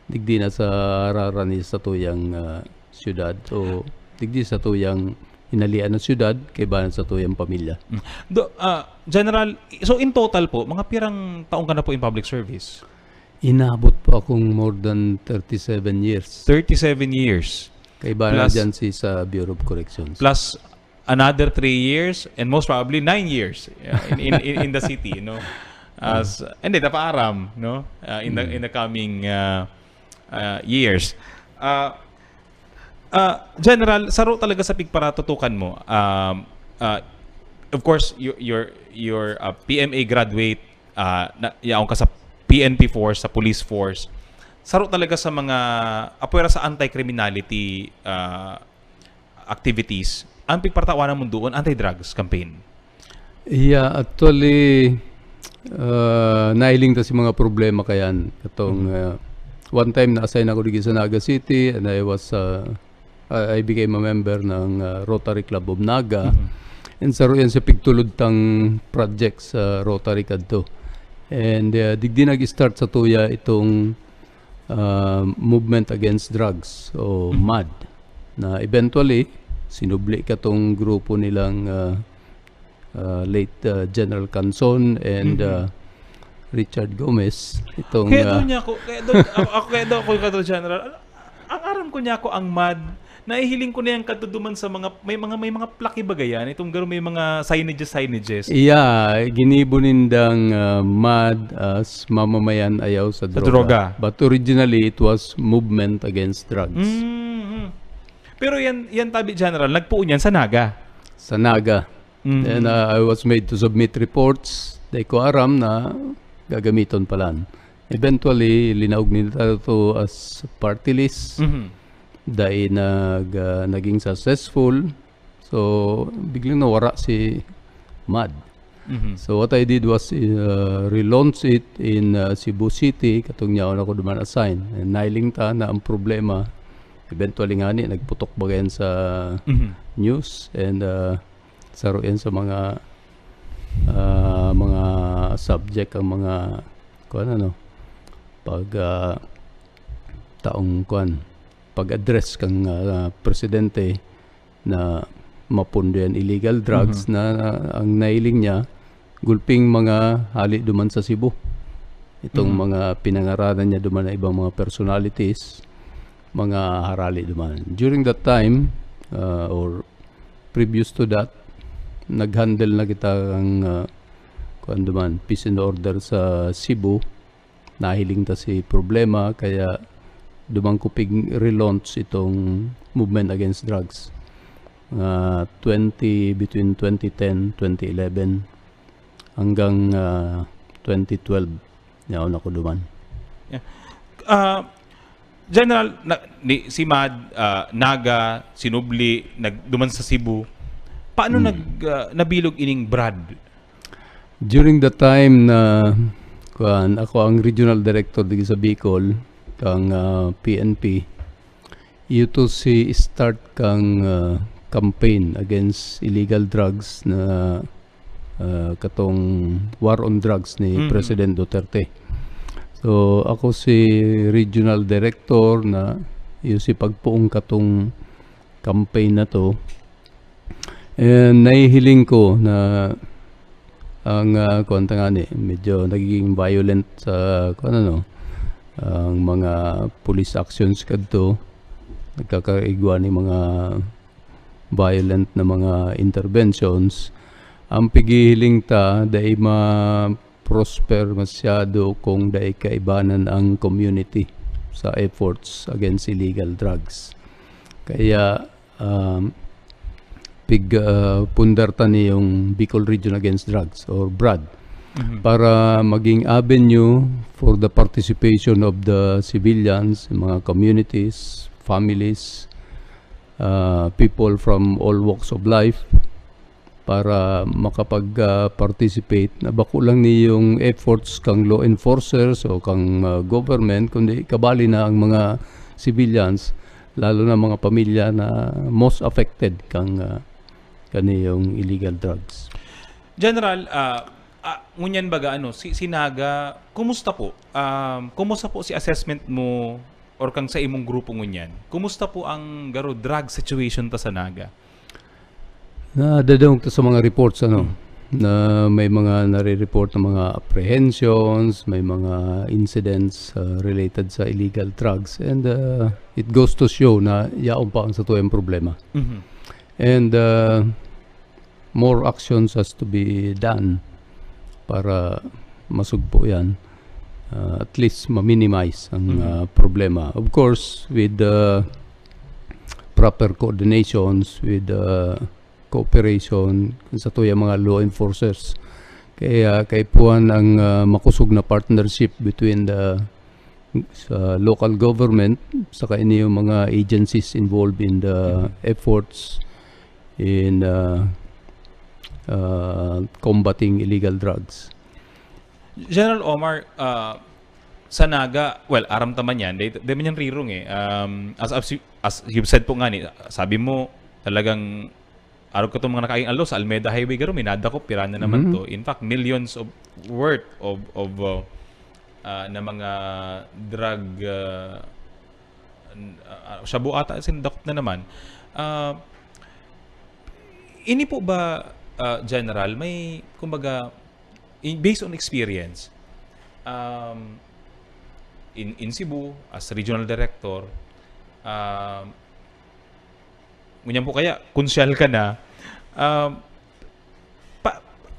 digdi na sa hararani sa tuyang ah, syudad o digdi sa tuyang hinalian na syudad kaibahan sa tuyang pamilya. Do, ah, General, so in total po, mga pirang taong ka na po in public service? Inabot po akong more than thirty-seven years. Thirty-seven years. Kaibahan Plus- dyan si sa Bureau of Corrections. Plus another three years and most probably nine years uh, in, in, in, in the city, no? As, hindi, tapaaram, no? Uh, in, the, in the coming uh, uh, years. Uh, uh, General, saro talaga sa pigparatutukan mo. Um, uh, of course, you, you're, you're a P M A graduate, uh, na, yaon ka sa P N P force, sa police force. Saro talaga sa mga, apwera sa anti-criminality uh, activities, ang pigparatawanan mo doon, anti-drugs campaign. Yeah, actually, Ah, nahiling ta si mga problema kayan. Katong, Mhm. ah, one time na-assign ako digi sa Naga City and I was, ah, I I became a member ng, ah, Rotary Club of Naga. Mhm. And saro yan sa pigtulod tang project sa Rotary kadto. And, ah, digdi nag-start sa tuya itong, ah, movement against drugs o Mhm. MAD, na eventually sinubli katong grupo nilang, ah, ah, late, ah, General Canson and, Mhm. ah, Richard Gomez. Itong, Kaya ah, doon niya ako, kaya doon, ako, ako, kaya doon ako yung kadto, General. Ang aram ko niya ako ang MAD, nahihiling ko na yan kadto duman sa mga, may mga, may mga plaki ba gayan? Itong garo may mga signages, signages. Yeah, ginibo nindang, ah, MAD as mamamayan ayaw sa Sa droga. droga. But originally, it was movement against drugs. Mm. Pero yan, yan tabi, General, nagpoon yan sa Naga. Sa Naga. Mm. And, uh, I was made to submit reports. Dai ko aram na gagamiton palan. Eventually, linaog nila to as party list. Mhm. Dai nag-, uh, naging successful. So, biglang nawara si MAD. Mhm. So, what I did was, uh, relaunch it in, uh, Cebu City, katong yaon ako duman assign. And nahiling ta na ang problema, eventually nga ni, nagputok ba yan sa Mhm. news. And, uh, saro yan sa mga, ah, mga subject ang mga, kuwan, ano, pag, ah, taong, kuwan, pag-address kang, ah, presidente na mapondo yan illegal drugs Mhm. na, na ang nailing niya, gulping mga hali duman sa Cebu. Itong Mhm. mga pinangaranan niya duman na ibang mga personalities, mga harali duman. During that time, ah, or previous to that, nag-handle na kita ang, ah, kuwan duman, peace and order sa Cebu. Nahiling ta si problema, kaya duman ko pig-relaunch itong movement against drugs. Mga twenty, between twenty ten, twenty eleven, hanggang, ah, twenty twelve, yaon ako duman. Yeah. Ah, General, na, ni, si MAD, ah, Naga, sinubli, nag-, duman sa Cebu. Paano Hmm. nag, ah, nabilog ining BRAD? During the time na, kuwan, ako ang regional director digi sa Bicol, kang, ah, P N P, iyo to si start kang, ah, campaign against illegal drugs na, ah, katong war on drugs ni Mhm. President Duterte. So, ako si regional director na iyo si pagpoong katong campaign na to. And nahihiling ko na ang, ah, kuwan ta ngani, medyo nagiging violent sa, kuwan ano, ang mga police actions kadto, nagkakaigwa ni mga violent na mga interventions. Ang pighihiling ta, dai ma-prosper masyado kung dai kaibanan ang community sa efforts against illegal drugs. Kaya, um, pig-, ah, pundar ta ni yung Bicol Region Against Drugs or BRAD Mhm. para maging avenue for the participation of the civilians, mga communities, families, ah, people from all walks of life para makapag, ah, participate na bako lang ni yung efforts kang law enforcers o kang, ah, government, kundi kabali na ang mga civilians, lalo na mga pamilya na most affected kang, ah, kaniyong illegal drugs. General, ah, ah, ngunyan baga, ano, si, si Naga, kumusta po? Um, kumusta po si assessment mo or kang sa imong grupo ngunyan? Kumusta po ang garo drug situation ta sa Naga? Nadadangog ta sa mga reports, ano, Hmm. na may mga nare-report na mga apprehensions, may mga incidents, ah, related sa illegal drugs. And, ah, it goes to show na yaon pa ang satuyang problema. Mhm. And, ah, more actions has to be done para masugpo yan. Ah, at least ma-minimize ang, Mhm. ah, problema. Of course, with the proper coordinations, with the cooperation sa tuyang mga law enforcers. Kaya kaipuhan ang, ah, makusog na partnership between the, sa local government, saka ini yung mga agencies involved in the Mhm. efforts in, ah, ah, combating illegal drugs. General Omar, ah, sa Naga, well, aram ta man yan, di, di man yan rirong eh. Um, as, as, you- as you've said po nga ni, sabi mo, talagang arog ka itong mga nakaing alo sa Almeda Highway, garo, minadakop, pira na naman Mhm. to. In fact, millions of worth of, of uh, ah, na mga drug, ah, n- ah, shabu ata, sindakop na naman. Ah, ini po ba, ah, General, may, kumbaga, in, based on experience, um, in, in Cebu, as regional director, um, ngunyan po kaya, konsyal ka na, um, pa,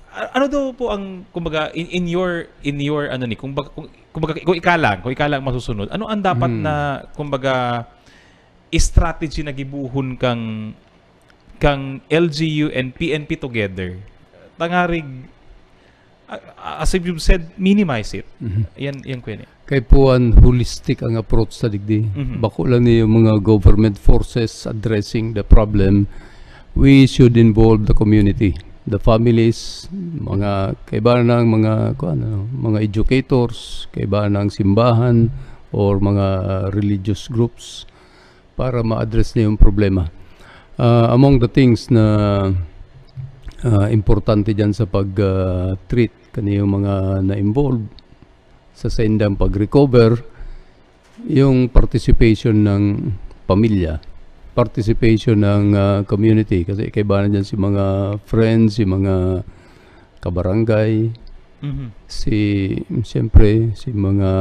a- ano daw po ang, kumbaga, in, in your, in your, ano ni, kumbaga, kung, kumbaga, kung ika lang, kung ika lang masusunod, ano ang dapat Hmm. na, kumbaga, strategy na gibuhon kang, kang L G U and P N P together? Tangarig, a- a- as you've said, minimize it. Mhm. Yan, yan, Kuya Nick. Kay puan holistic ang approach sa digdi. Mhm. Bako lang niyo mga government forces addressing the problem. We should involve the community, the families, mga kaiba ng mga, kuwan, ano, mga educators, kaiba ng simbahan, or mga religious groups para ma-address na yung problema. Ah, among the things na, ah, importante dyan sa pag, ah, treat kaniyong mga na-involve sa saindang pag-recover, yung participation ng pamilya, participation ng, ah, community, kasi kaiba na dyan si mga friends, si mga kabarangay, Mhm. si, siyempre, si mga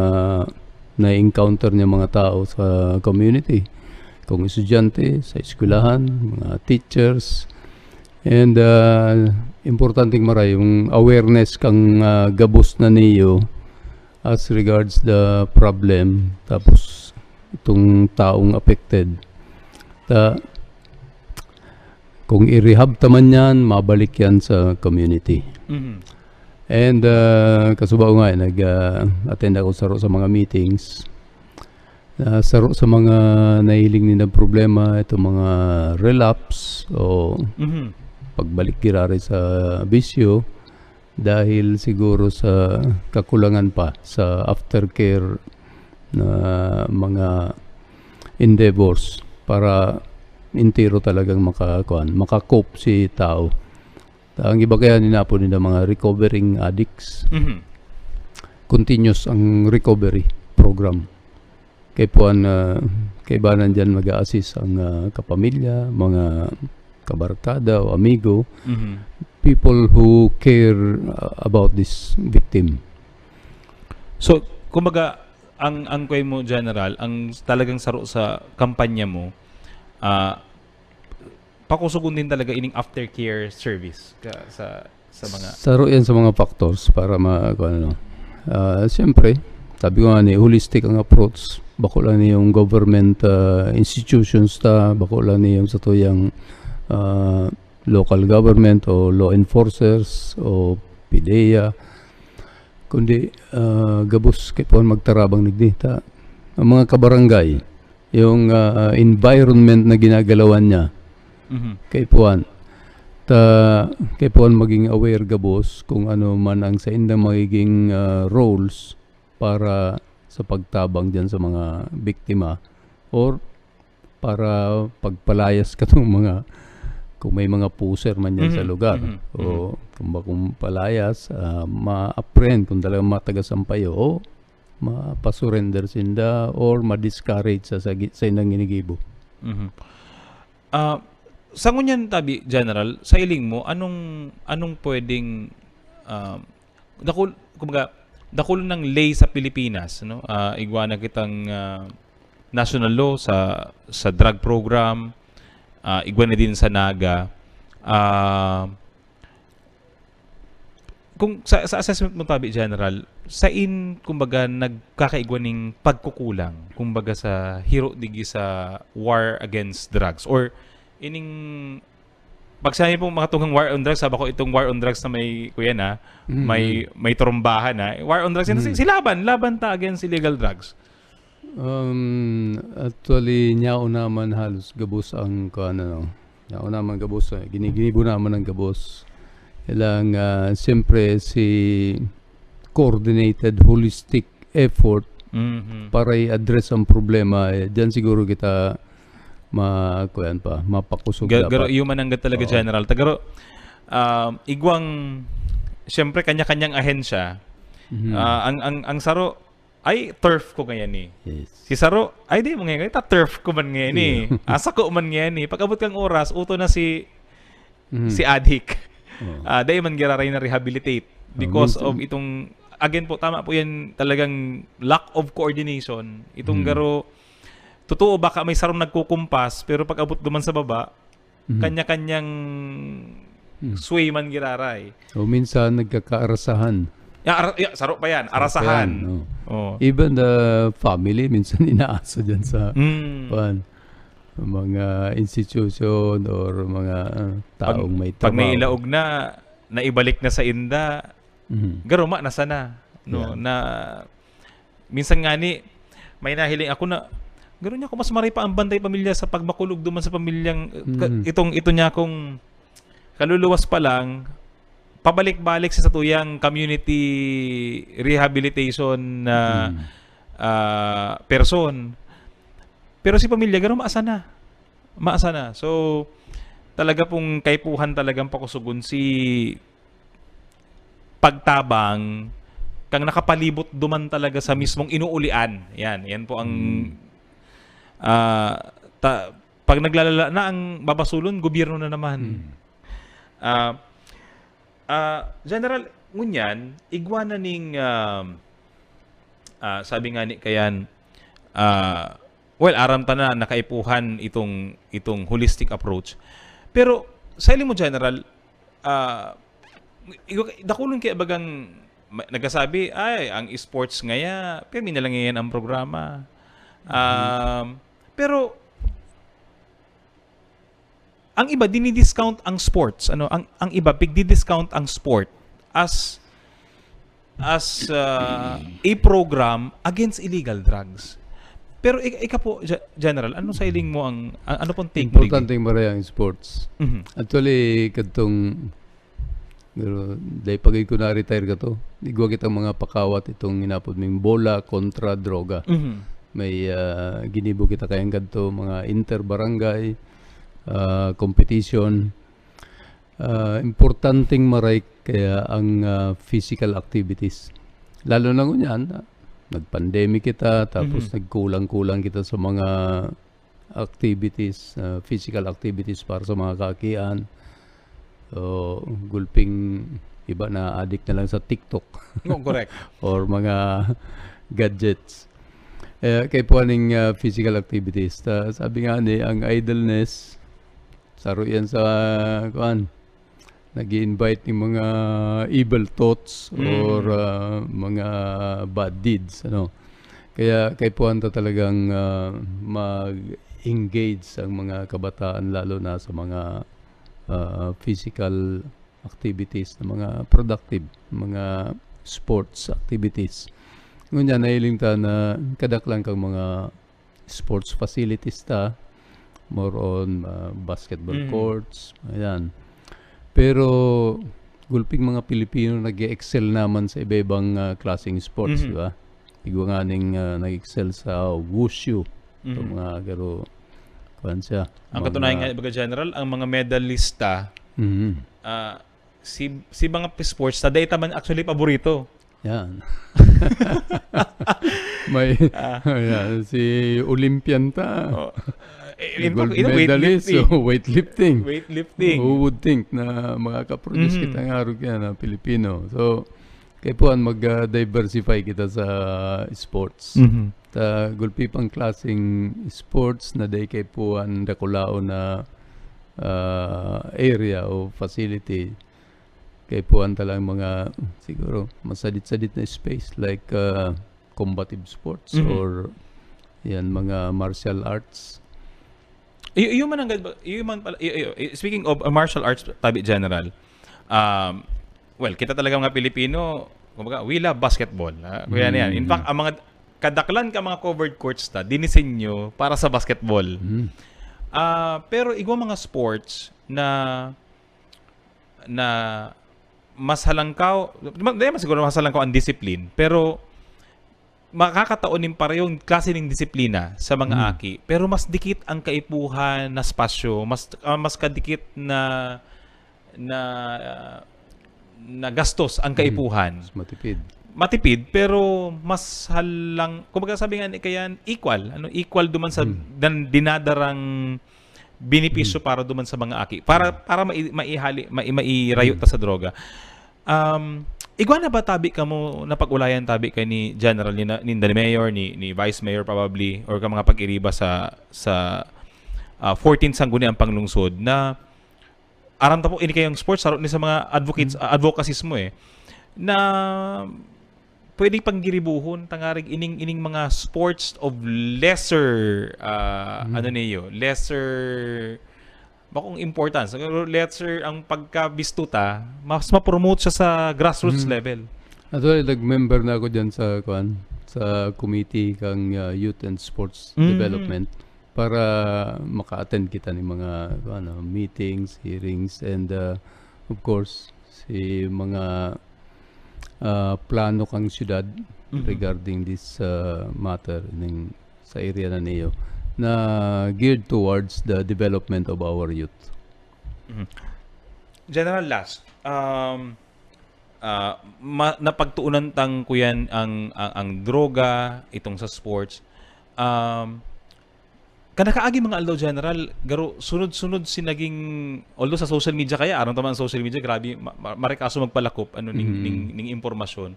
na-encounter niya mga tao sa community. Kung estudyante, sa eskwelahan, mga teachers. And, ah, importanteng maray, yung awareness kang, ah, gabos na niyo as regards the problem, tapos itong taong affected. Ta, kung i-rehab ta man yan, mabalik yan sa community. Mhm. And, ah, kasuba ko nga, eh, nag, ah, attend ako sa, sa mga meetings. Ah, saro sa mga nahiling nila problema, itong mga relapse o Mhm. pagbalik giraray sa bisyo dahil siguro sa kakulangan pa sa aftercare na mga endeavors para entero talagang maka-, kuwan, maka-cope si tao. Ang iba kaya ninapon nila mga recovering addicts. Mhm. Continuous ang recovery program. Kay puan, ah, kaibanan diyan mag-a-assist ang, ah, kapamilya, mga kabarkada o amigo, Mhm. people who care, ah, about this victim. So, kumbaga, ang, ang kuway mo, General, ang talagang saro sa kampanya mo, ah, pakusugon din talaga ining aftercare service ka, sa, sa mga Saro yan sa mga factors para ma-, kung ano. Ah, siyempre, sabi ko nga ni, holistic ang approach. Bako lang ni yung government, ah, institutions ta, bako lang ni yung sa tuyang, ah, local government o law enforcers o PDEA, kundi, ah, gabos kay puan magtarabang digdi ta. Ang mga kabarangay, yung, ah, environment na ginagalawan niya, Mhm. kay puan. Ta, kay puan maging aware gabos kung ano man ang saindang magiging, ah, roles para sa pagtabang diyan sa mga biktima or para pagpalayas katong mga, kung may mga pusher man yan sa Mhm, lugar. mhm, O mhm. kung ba kung palayas, ah, ma-apprehend kung talagang mga taga-Sampayo o mapasurrender sinda or ma-discourage sa, sa gi-, sa indang ginigibo. Mhm. Ah, sa ngunyan tabi, General, sa hiling mo, anong, anong pwedeng, ah, dakul-, kumbaga, dakul nang lay sa Pilipinas, no? Ah, igwa na kitang, ah, national law sa, sa drug program, ah, igwa na din sa Naga. Ah, kung sa, sa assessment mo tabi, General, sain, kumbaga, nagkakaigwa ning pagkukulang, kumbaga, sa hiro digi sa war against drugs? Or ining, pag sabi po, mga tungang war on drugs, sabi ko, itong war on drugs na may, kuya na, Mm. may, may trombahan na. War on drugs, Mm. si, si laban, laban ta against illegal drugs. Um, actually, nyaon naman halos gabos ang, kuwan, ano, nyaon naman gabos, eh. Giniginibo naman ang gabos. Ilang, ah, siyempre, si coordinated, holistic effort Mhm. para i-address ang problema, eh, diyan siguro kita ma-, kuwan pa, mapakusog Ga-, garo dapat. iyo man ang talaga, Oo. General. Tagaro, um, igwang, siyempre, kanya-kanyang ahensya. Mhm. Ah, ang, ang, ang saro, "Ay, turf ko ngayon eh." Yes. Si saro, "Ay, di mo ngayon, ta turf ko man ngayon eh. Iyo. Ah, sako man ngayon eh." Pag-abot kang oras, uto na si, Mhm. si adik. Oo. Ah, dai man giraray na rehabilitate Oh, because minsan of itong, again po, tama po yan, talagang lack of coordination. Itong Mhm. garo, totoo, baka may sarong nagkukumpas, pero pag-abot duman sa baba, Mhm. kanya-kanyang Hmm. sway man giraray. O minsan nagkakaarasahan. Ya, ara-, ya, saro pa yan, Saro pa arasahan. yan, no. Oh. Even the family, minsan inaasa dyan sa, Mm. kuwan, mga institution or mga, ah, Pag, taong may pag trabaho. nailaog na, naibalik na sa inda, Mhm. garuma na sana, no? Yan. Na minsan ngani, may nahiling ako na, garo niya ako mas maray pa ang bantay pamilya sa pagmakulog duman sa pamilyang, ka-, Mm. itong, ito niya akong kaluluwas pa lang, pabalik-balik sa satuyang community rehabilitation na, Mm. ah, person. Pero si pamilya, garo maasa na. Maasa na. So, talaga pong kaipuhan talagang pakusugon si pagtabang kang nakapalibot duman talaga sa mismong inuulian. Yan, yan po ang, Hmm. ah, ta-, pag naglalala na ang babasulon, gobyerno na naman. Hmm. Ah, ah, General, ngunyan, igwa na ning, ah, ah, sabi nga ni kayan, ah, well, aram ta na nakaipuhan itong, itong holistic approach. Pero, sa mo, General, ah, igo-, dakulon kaya bagang ma-, nagkasabi, "Ay, ang sports ngaya, pirmi na lang yan ang programa." Mhm. Um, pero, ang iba, dini-discount ang sports. Ano, ang, ang iba, pigdi-discount ang sport as, as, ah, a program against illegal drugs. Pero ik-, ika po, Ge-, General, ano sa hiling mo ang, a-, ano pong take mo digdi? Importanteng maray ang sports. Mhm. Actually, kadtong, pero dai pa gid ko na-retire ka to. Igwa kitang mga pakawat itong inapod ming bola kontra droga. Mhm. May, ah, ginibo kita kayang kadto, mga inter-barangay, ah, competition. Ah, importanteng maray kaya ang, ah, physical activities. Lalo na ngunyan, ah, nag-pandemic kita, tapos Mhm. nagkulang-kulang kita sa mga activities, ah, physical activities para sa mga kaakian. So, gulping iba na adik na lang sa TikTok. No, correct. Or mga gadgets. Eh, kaipuhan ning, ah, physical activities. Ta-, sabi nga ni, ang idleness, saro yan sa, kuwan, nag-i-invite ng mga evil thoughts Mm. or, ah, mga bad deeds, ano. Kaya kaipuhan ta talagang, ah, mag-engage ang mga kabataan, lalo na sa mga, ah, physical activities na mga productive, mga sports activities. Ngunyan, nahiling ta na kadaklan kang mga sports facilities ta, more on, ah, basketball Mm. courts, ayan. Pero gulping mga Pilipino nag-e-excel naman sa iba-ibang, ah, klaseng sports, Mhm. di ba? Igwa nga ning, ah, nag-excel sa wushu, itong Mhm. mga garo-, kuwan siya, Ang mga katunayan nga, baga, General, ang mga medalista, Mhm. ah, si, si mga sports na dai ta man actually paborito. Yan. May, Ah. ayan, si Olympian ta. Oh. Eh, in Gold fact, you know, medalist, weightlifting. So weightlifting. Weightlifting. Who would think na makakaproduce Mhm. kita ng arog yan, na Pilipino? So, kaipuhan mag, ah, diversify kita sa sports. Mhm. Ta gulpi pang klaseng sports na dai kaipuhan dakulaon na, ah, area o facility. Kaipuhan ta lang mga, siguro, masadit-sadit na space like, ah, combative sports Mhm. or yan, mga martial arts. Iyo, iyo man ang gad-, iyo man pala, iyo, iyo, iyo, speaking of, uh, martial arts, tabi, General, um, well, kita talaga mga Pilipino, kumbaga, we love basketball, ha? Kaya na yan. In Mm. fact, ang mga kadaklan ka mga covered courts ta, dinisenyo para sa basketball. Mm. Ah, pero igwa mga sports na, na mas halangkaw, ma-, di man siguro mas halangkaw ang discipline, pero makakataon nin parehong klase nin disiplina sa mga Hmm. aki, pero mas dikit ang kaipuhan na espasyo, mas, ah, mas kadikit na, na, na gastos ang Hmm. kaipuhan. Mas matipid. Matipid, pero mas halang, kumbaga sabi nga ni Kayan, equal, ano, equal duman sa Hmm. dan-, dinadarang benepisyo Hmm. para duman sa mga aki. Para, Hmm. para mai-, maihali, mai-, mairayo Hmm. ta sa droga. Um, igwa na ba tabi kamo napag-ulayan tabi kay ni General, ni na-, ninda ni Mayor, ni, ni Vice Mayor probably, or ka mga pag-iriba sa, sa, ah, fourteenth Sangguniang Panglungsod na aram ta po, ini kayong sports, saro ni sa mga advocates, Hmm. ah, advocacies mo eh, na pwede pang giribuhon, tangarig ining, ining mga sports of lesser, ah, Hmm. ano niyo, lesser, bakong importance. Pero lesser ang pagkabisto ta, mas ma-promote siya sa grassroots Hmm. level. Actually, nag-member na ako dyan sa, kuwan, sa committee kang, ah, Youth and Sports Hmm. Development para maka-attend kita ni mga, ano, meetings, hearings, and, ah, of course, si mga, ah, plano kang syudad Mhm. regarding this, ah, matter ning sa area na niyo na geared towards the development of our youth. Mhm. General, last, um, ah, ma-, napagtuunan tang kuyan ang, ang, ang droga, itong sa sports. Um, kanakaagi mga aldaw, General, garo, sunod-sunod si naging, although sa social media kaya, aram ta man ang social media, grabe, ma-, ma-, marikaso magpalakop, ano, ning, Mhm. ning, ning impormasyon.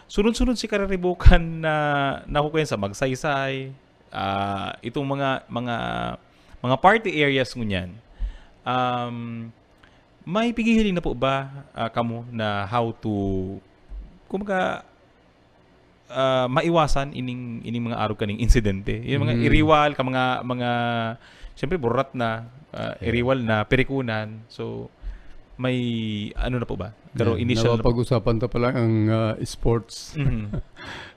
Sunod-sunod si kariribukan na, nakukuyan sa Magsaysay, ah, itong mga, mga, mga party areas ngunyan. Um, may pighihiling na po ba, ah, kamo na how to, kumbaga, ah, maiwasan ining, ining mga arog kaning insidente? Yung mga Mhm. iriwal ka, mga, mga, siyempre, burat na, ah, Yeah. iriwal na, pirikunan. So, may ano na po ba? Pero Yeah. initial na po. Napapag-usapan ta pa lang ang, ah, sports. Mhm.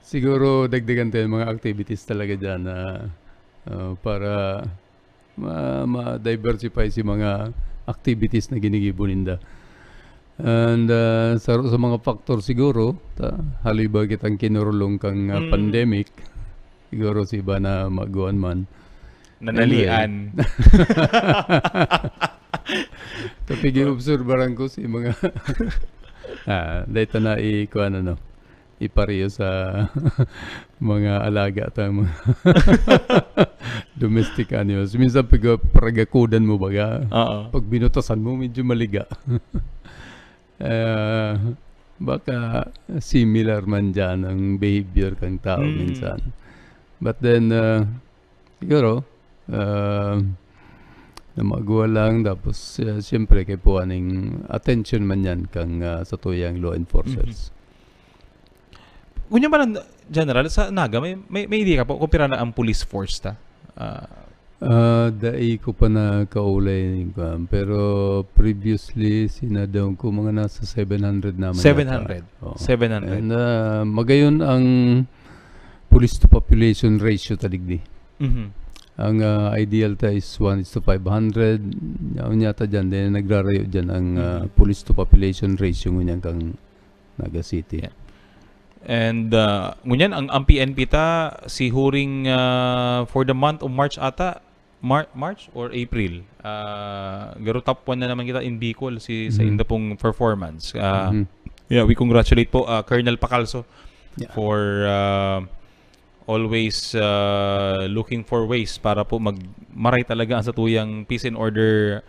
Siguro, dagdagan tayo mga activities talaga dyan na, ah, para ma-, ma-diversify si mga activities na ginigibo ninda. And, ah, saro sa mga factor siguro, ta, haloy ba kitang kinurulong kang, ah, Mm. pandemic, siguro si iba na maguan man. Nanalian. Anyway. Kapag i-obserbaran ko si mga, ah, dahil ta na i-, kuwan, ano, ipareho sa mga alaga ta, mga domestic animals. Minsan pag, paragakudan mo baga, Oo. pag binutasan mo, medyo maliga. Ah, baka similar man dyan ang behavior kang tao Mm. minsan. But then, ah, siguro, ah, na maguwa lang, tapos, ah, siyempre, kay po aning attention man yan kang, ah, sa tuyang law enforcers. Mhm. Ngunyan man, General, sa Naga, may, may, may idea ka po kung pira na ang police force ta? Ah, Ah, dai ko pa nakaulay nin kuwan, pero previously, sinadaw ko mga nasa seven hundred naman yata. Seven hundred. Oo. Seven hundred. And, ah, magayon ang police to population ratio ta digdi. Mhm. Ang, ah, ideal ta is one is to five hundred. Yaon yata dyan, then nagrarayo dyan ang, ah, Mhm. police to population ratio ngunyan kang Naga City. Yeah. And, ah, ngunyan, ang, ang P N P ta, si huring, ah, for the month of March ata, Mar-, March or April, ah, garo top one na naman kita in Bicol si, sa Mm. inda pong performance. Ah, Mm-hmm. yeah, we congratulate po, ah, Colonel Pacalso Yeah. for, ah, always, ah, looking for ways para po mag-, maray talaga ang satuyang peace and order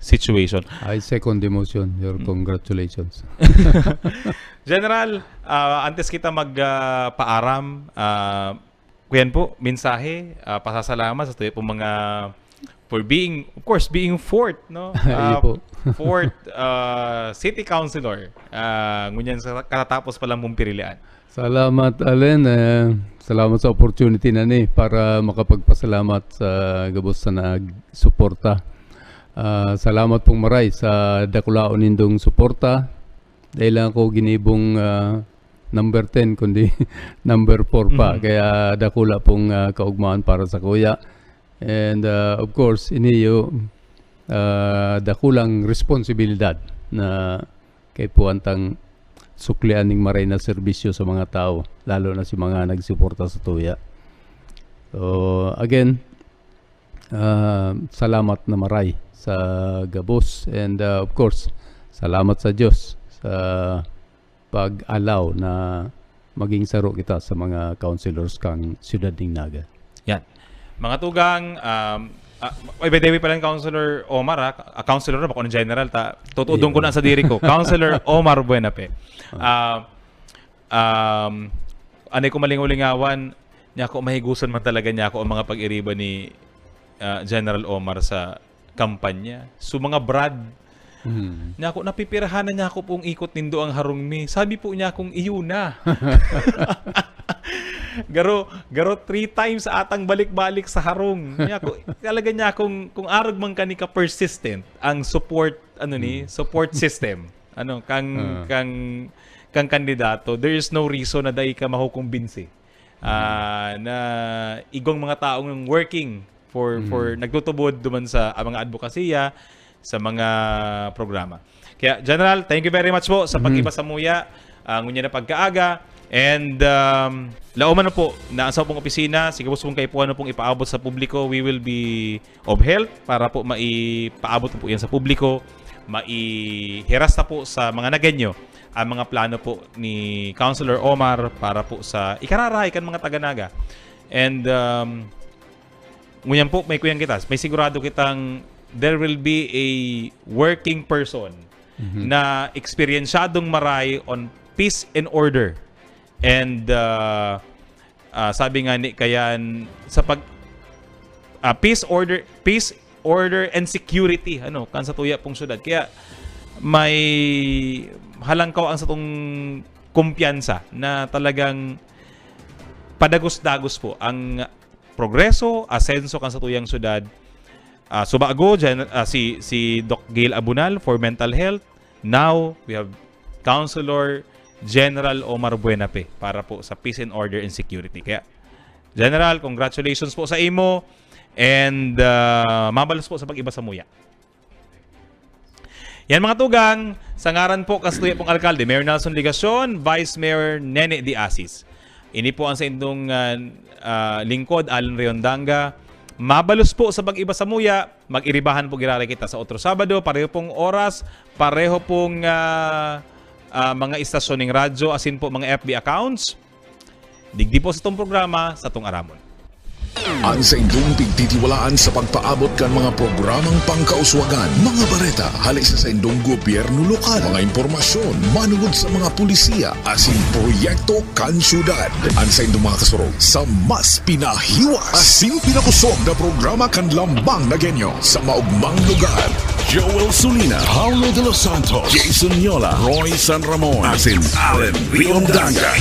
situation. I second the motion. Your Mm. congratulations. General, ah, antes kita mag, ah, paaram, ah, kuyan po, mensahe, ah, pasasalamat sa tuya po mga, for being, of course, being fourth, no? Iyo Ah, po. fourth, ah, city councilor. Ah, ngunyan sa katatapos pa lang mong pirilian. Salamat, Allen. Eh, salamat sa opportunity na ni para makapagpasalamat sa gabos sa nagsuporta. Ah, salamat pong maray sa dakulaon nindong suporta. Dahil lang ako ginibong, ah, number ten, kundi number four pa. Mhm. Kaya dakula pong, ah, kaugmaan para sa kuya. And, ah, of course, iniyo, ah, dakulang responsibilidad na kaipuhan tang suklian ning maray na serbisyo sa mga tawo, lalo na si mga nagsuporta sa tuya. So, again, ah, salamat na maray sa gabos. And, ah, of course, salamat sa Diyos sa pag-allow na maging saro kita sa mga councilors kan siyudad ning Naga. Yan. Mga tugang, um, ah, ay, by the way pala, Councilor Omar, ha? Ah, councilor na, bako ng general, ta, tutudong ko na sa diri ko. Councilor Omar Buenape. Ah, um, anay ko malingaw-lingawan, niya ako, mahigusan man talaga niya ako ang mga pag-iriba ni, ah, General Omar sa kampanya. So, mga Brad, Hmm. niya ako, napipirahan na niya ako pong ikot nindo ang harong mi. Sabi po niya akong, "Iyo na." Garo, garo three times atang balik-balik sa harong. Niya ako, talaga niya akong, kung arog man kani ka persistent ang support, ano ni, support system. Ano, kang, Ah. kang, kang kandidato, there is no reason na dai ka makukumbinsi. Ah, na igong mga taong working for, for nagtutubod duman sa, ah, mga advokasya, sa mga programa. Kaya, General, thank you very much po sa pag-iba sa muya, ah, ngunyan na pagkaaga. And, um, laoman na po na ang sa pong opisina, sige po, kung kaipuhan na pong ipaabot sa publiko, we will be of help para po maipaabot po yan sa publiko, maihiras na po sa mga Nagueño ang mga plano po ni Councilor Omar para po sa ikararahay kan mga taga-Naga. And, um, ngunyan po, may kuyang kita, may sigurado kitang there will be a working person na eksperyensyadong maray on peace and order. And, uh, ah, sabi nga ni kayan, sa pag, ah, peace, order, peace, order and security, ano, kan sa tuya pong syudad. Kaya may halangkaw ang satong kumpiyansa na talagang padagos-dagos po ang progreso, asenso kan sa tuyang syudad. Ah, subago, Gen-, ah, si, si Doc Gail Abunal for mental health. Now, we have Councilor General Omar Buenape para po sa peace and order and security. Kaya, General, congratulations po sa imo and, ah, mabalos po sa pag-iba sa muya. Yan, mga tugang, sa ngaran po kan sa tuya pong alkalde, Mayor Nelson Legacion, Vice Mayor Nene de Asis. Ini po ang sa indong, ah, ah, lingkod, Alan Riondanga. Mabalos po sa pag-iba sa muya, mag-iribahan po giraray kita sa otro Sabado, pareho pong oras, pareho pong, ah, ah, mga istasyon ning radyo, asin po mga F B accounts. Digdi po sa tong programa, sa tong aramon. An saindong pigtitiwalaan sa pagpaabot kan mga programang pangkauswagan, mga bareta, hali sa saindong gobyerno lokal, mga impormasyon, manungod sa mga pulisiya, asin proyekto kan syudad. An saindong mga kasurog sa mas pinahiwas asin pinakosog na programa kan Lambang Nagueño sa maugmang lugar. Joel Sulina, Paulo de los Santos, Jason Yola, Roy San Ramon, asin Allen Riondanga.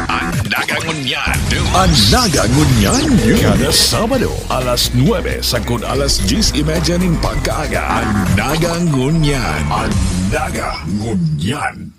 An Naga Ngunyan. An Naga Ngunyan, kada Sabado, alas nuebe sagkod alas dyes y media nin pagkaaga. An Naga Ngunyan. An Naga Ngunyan.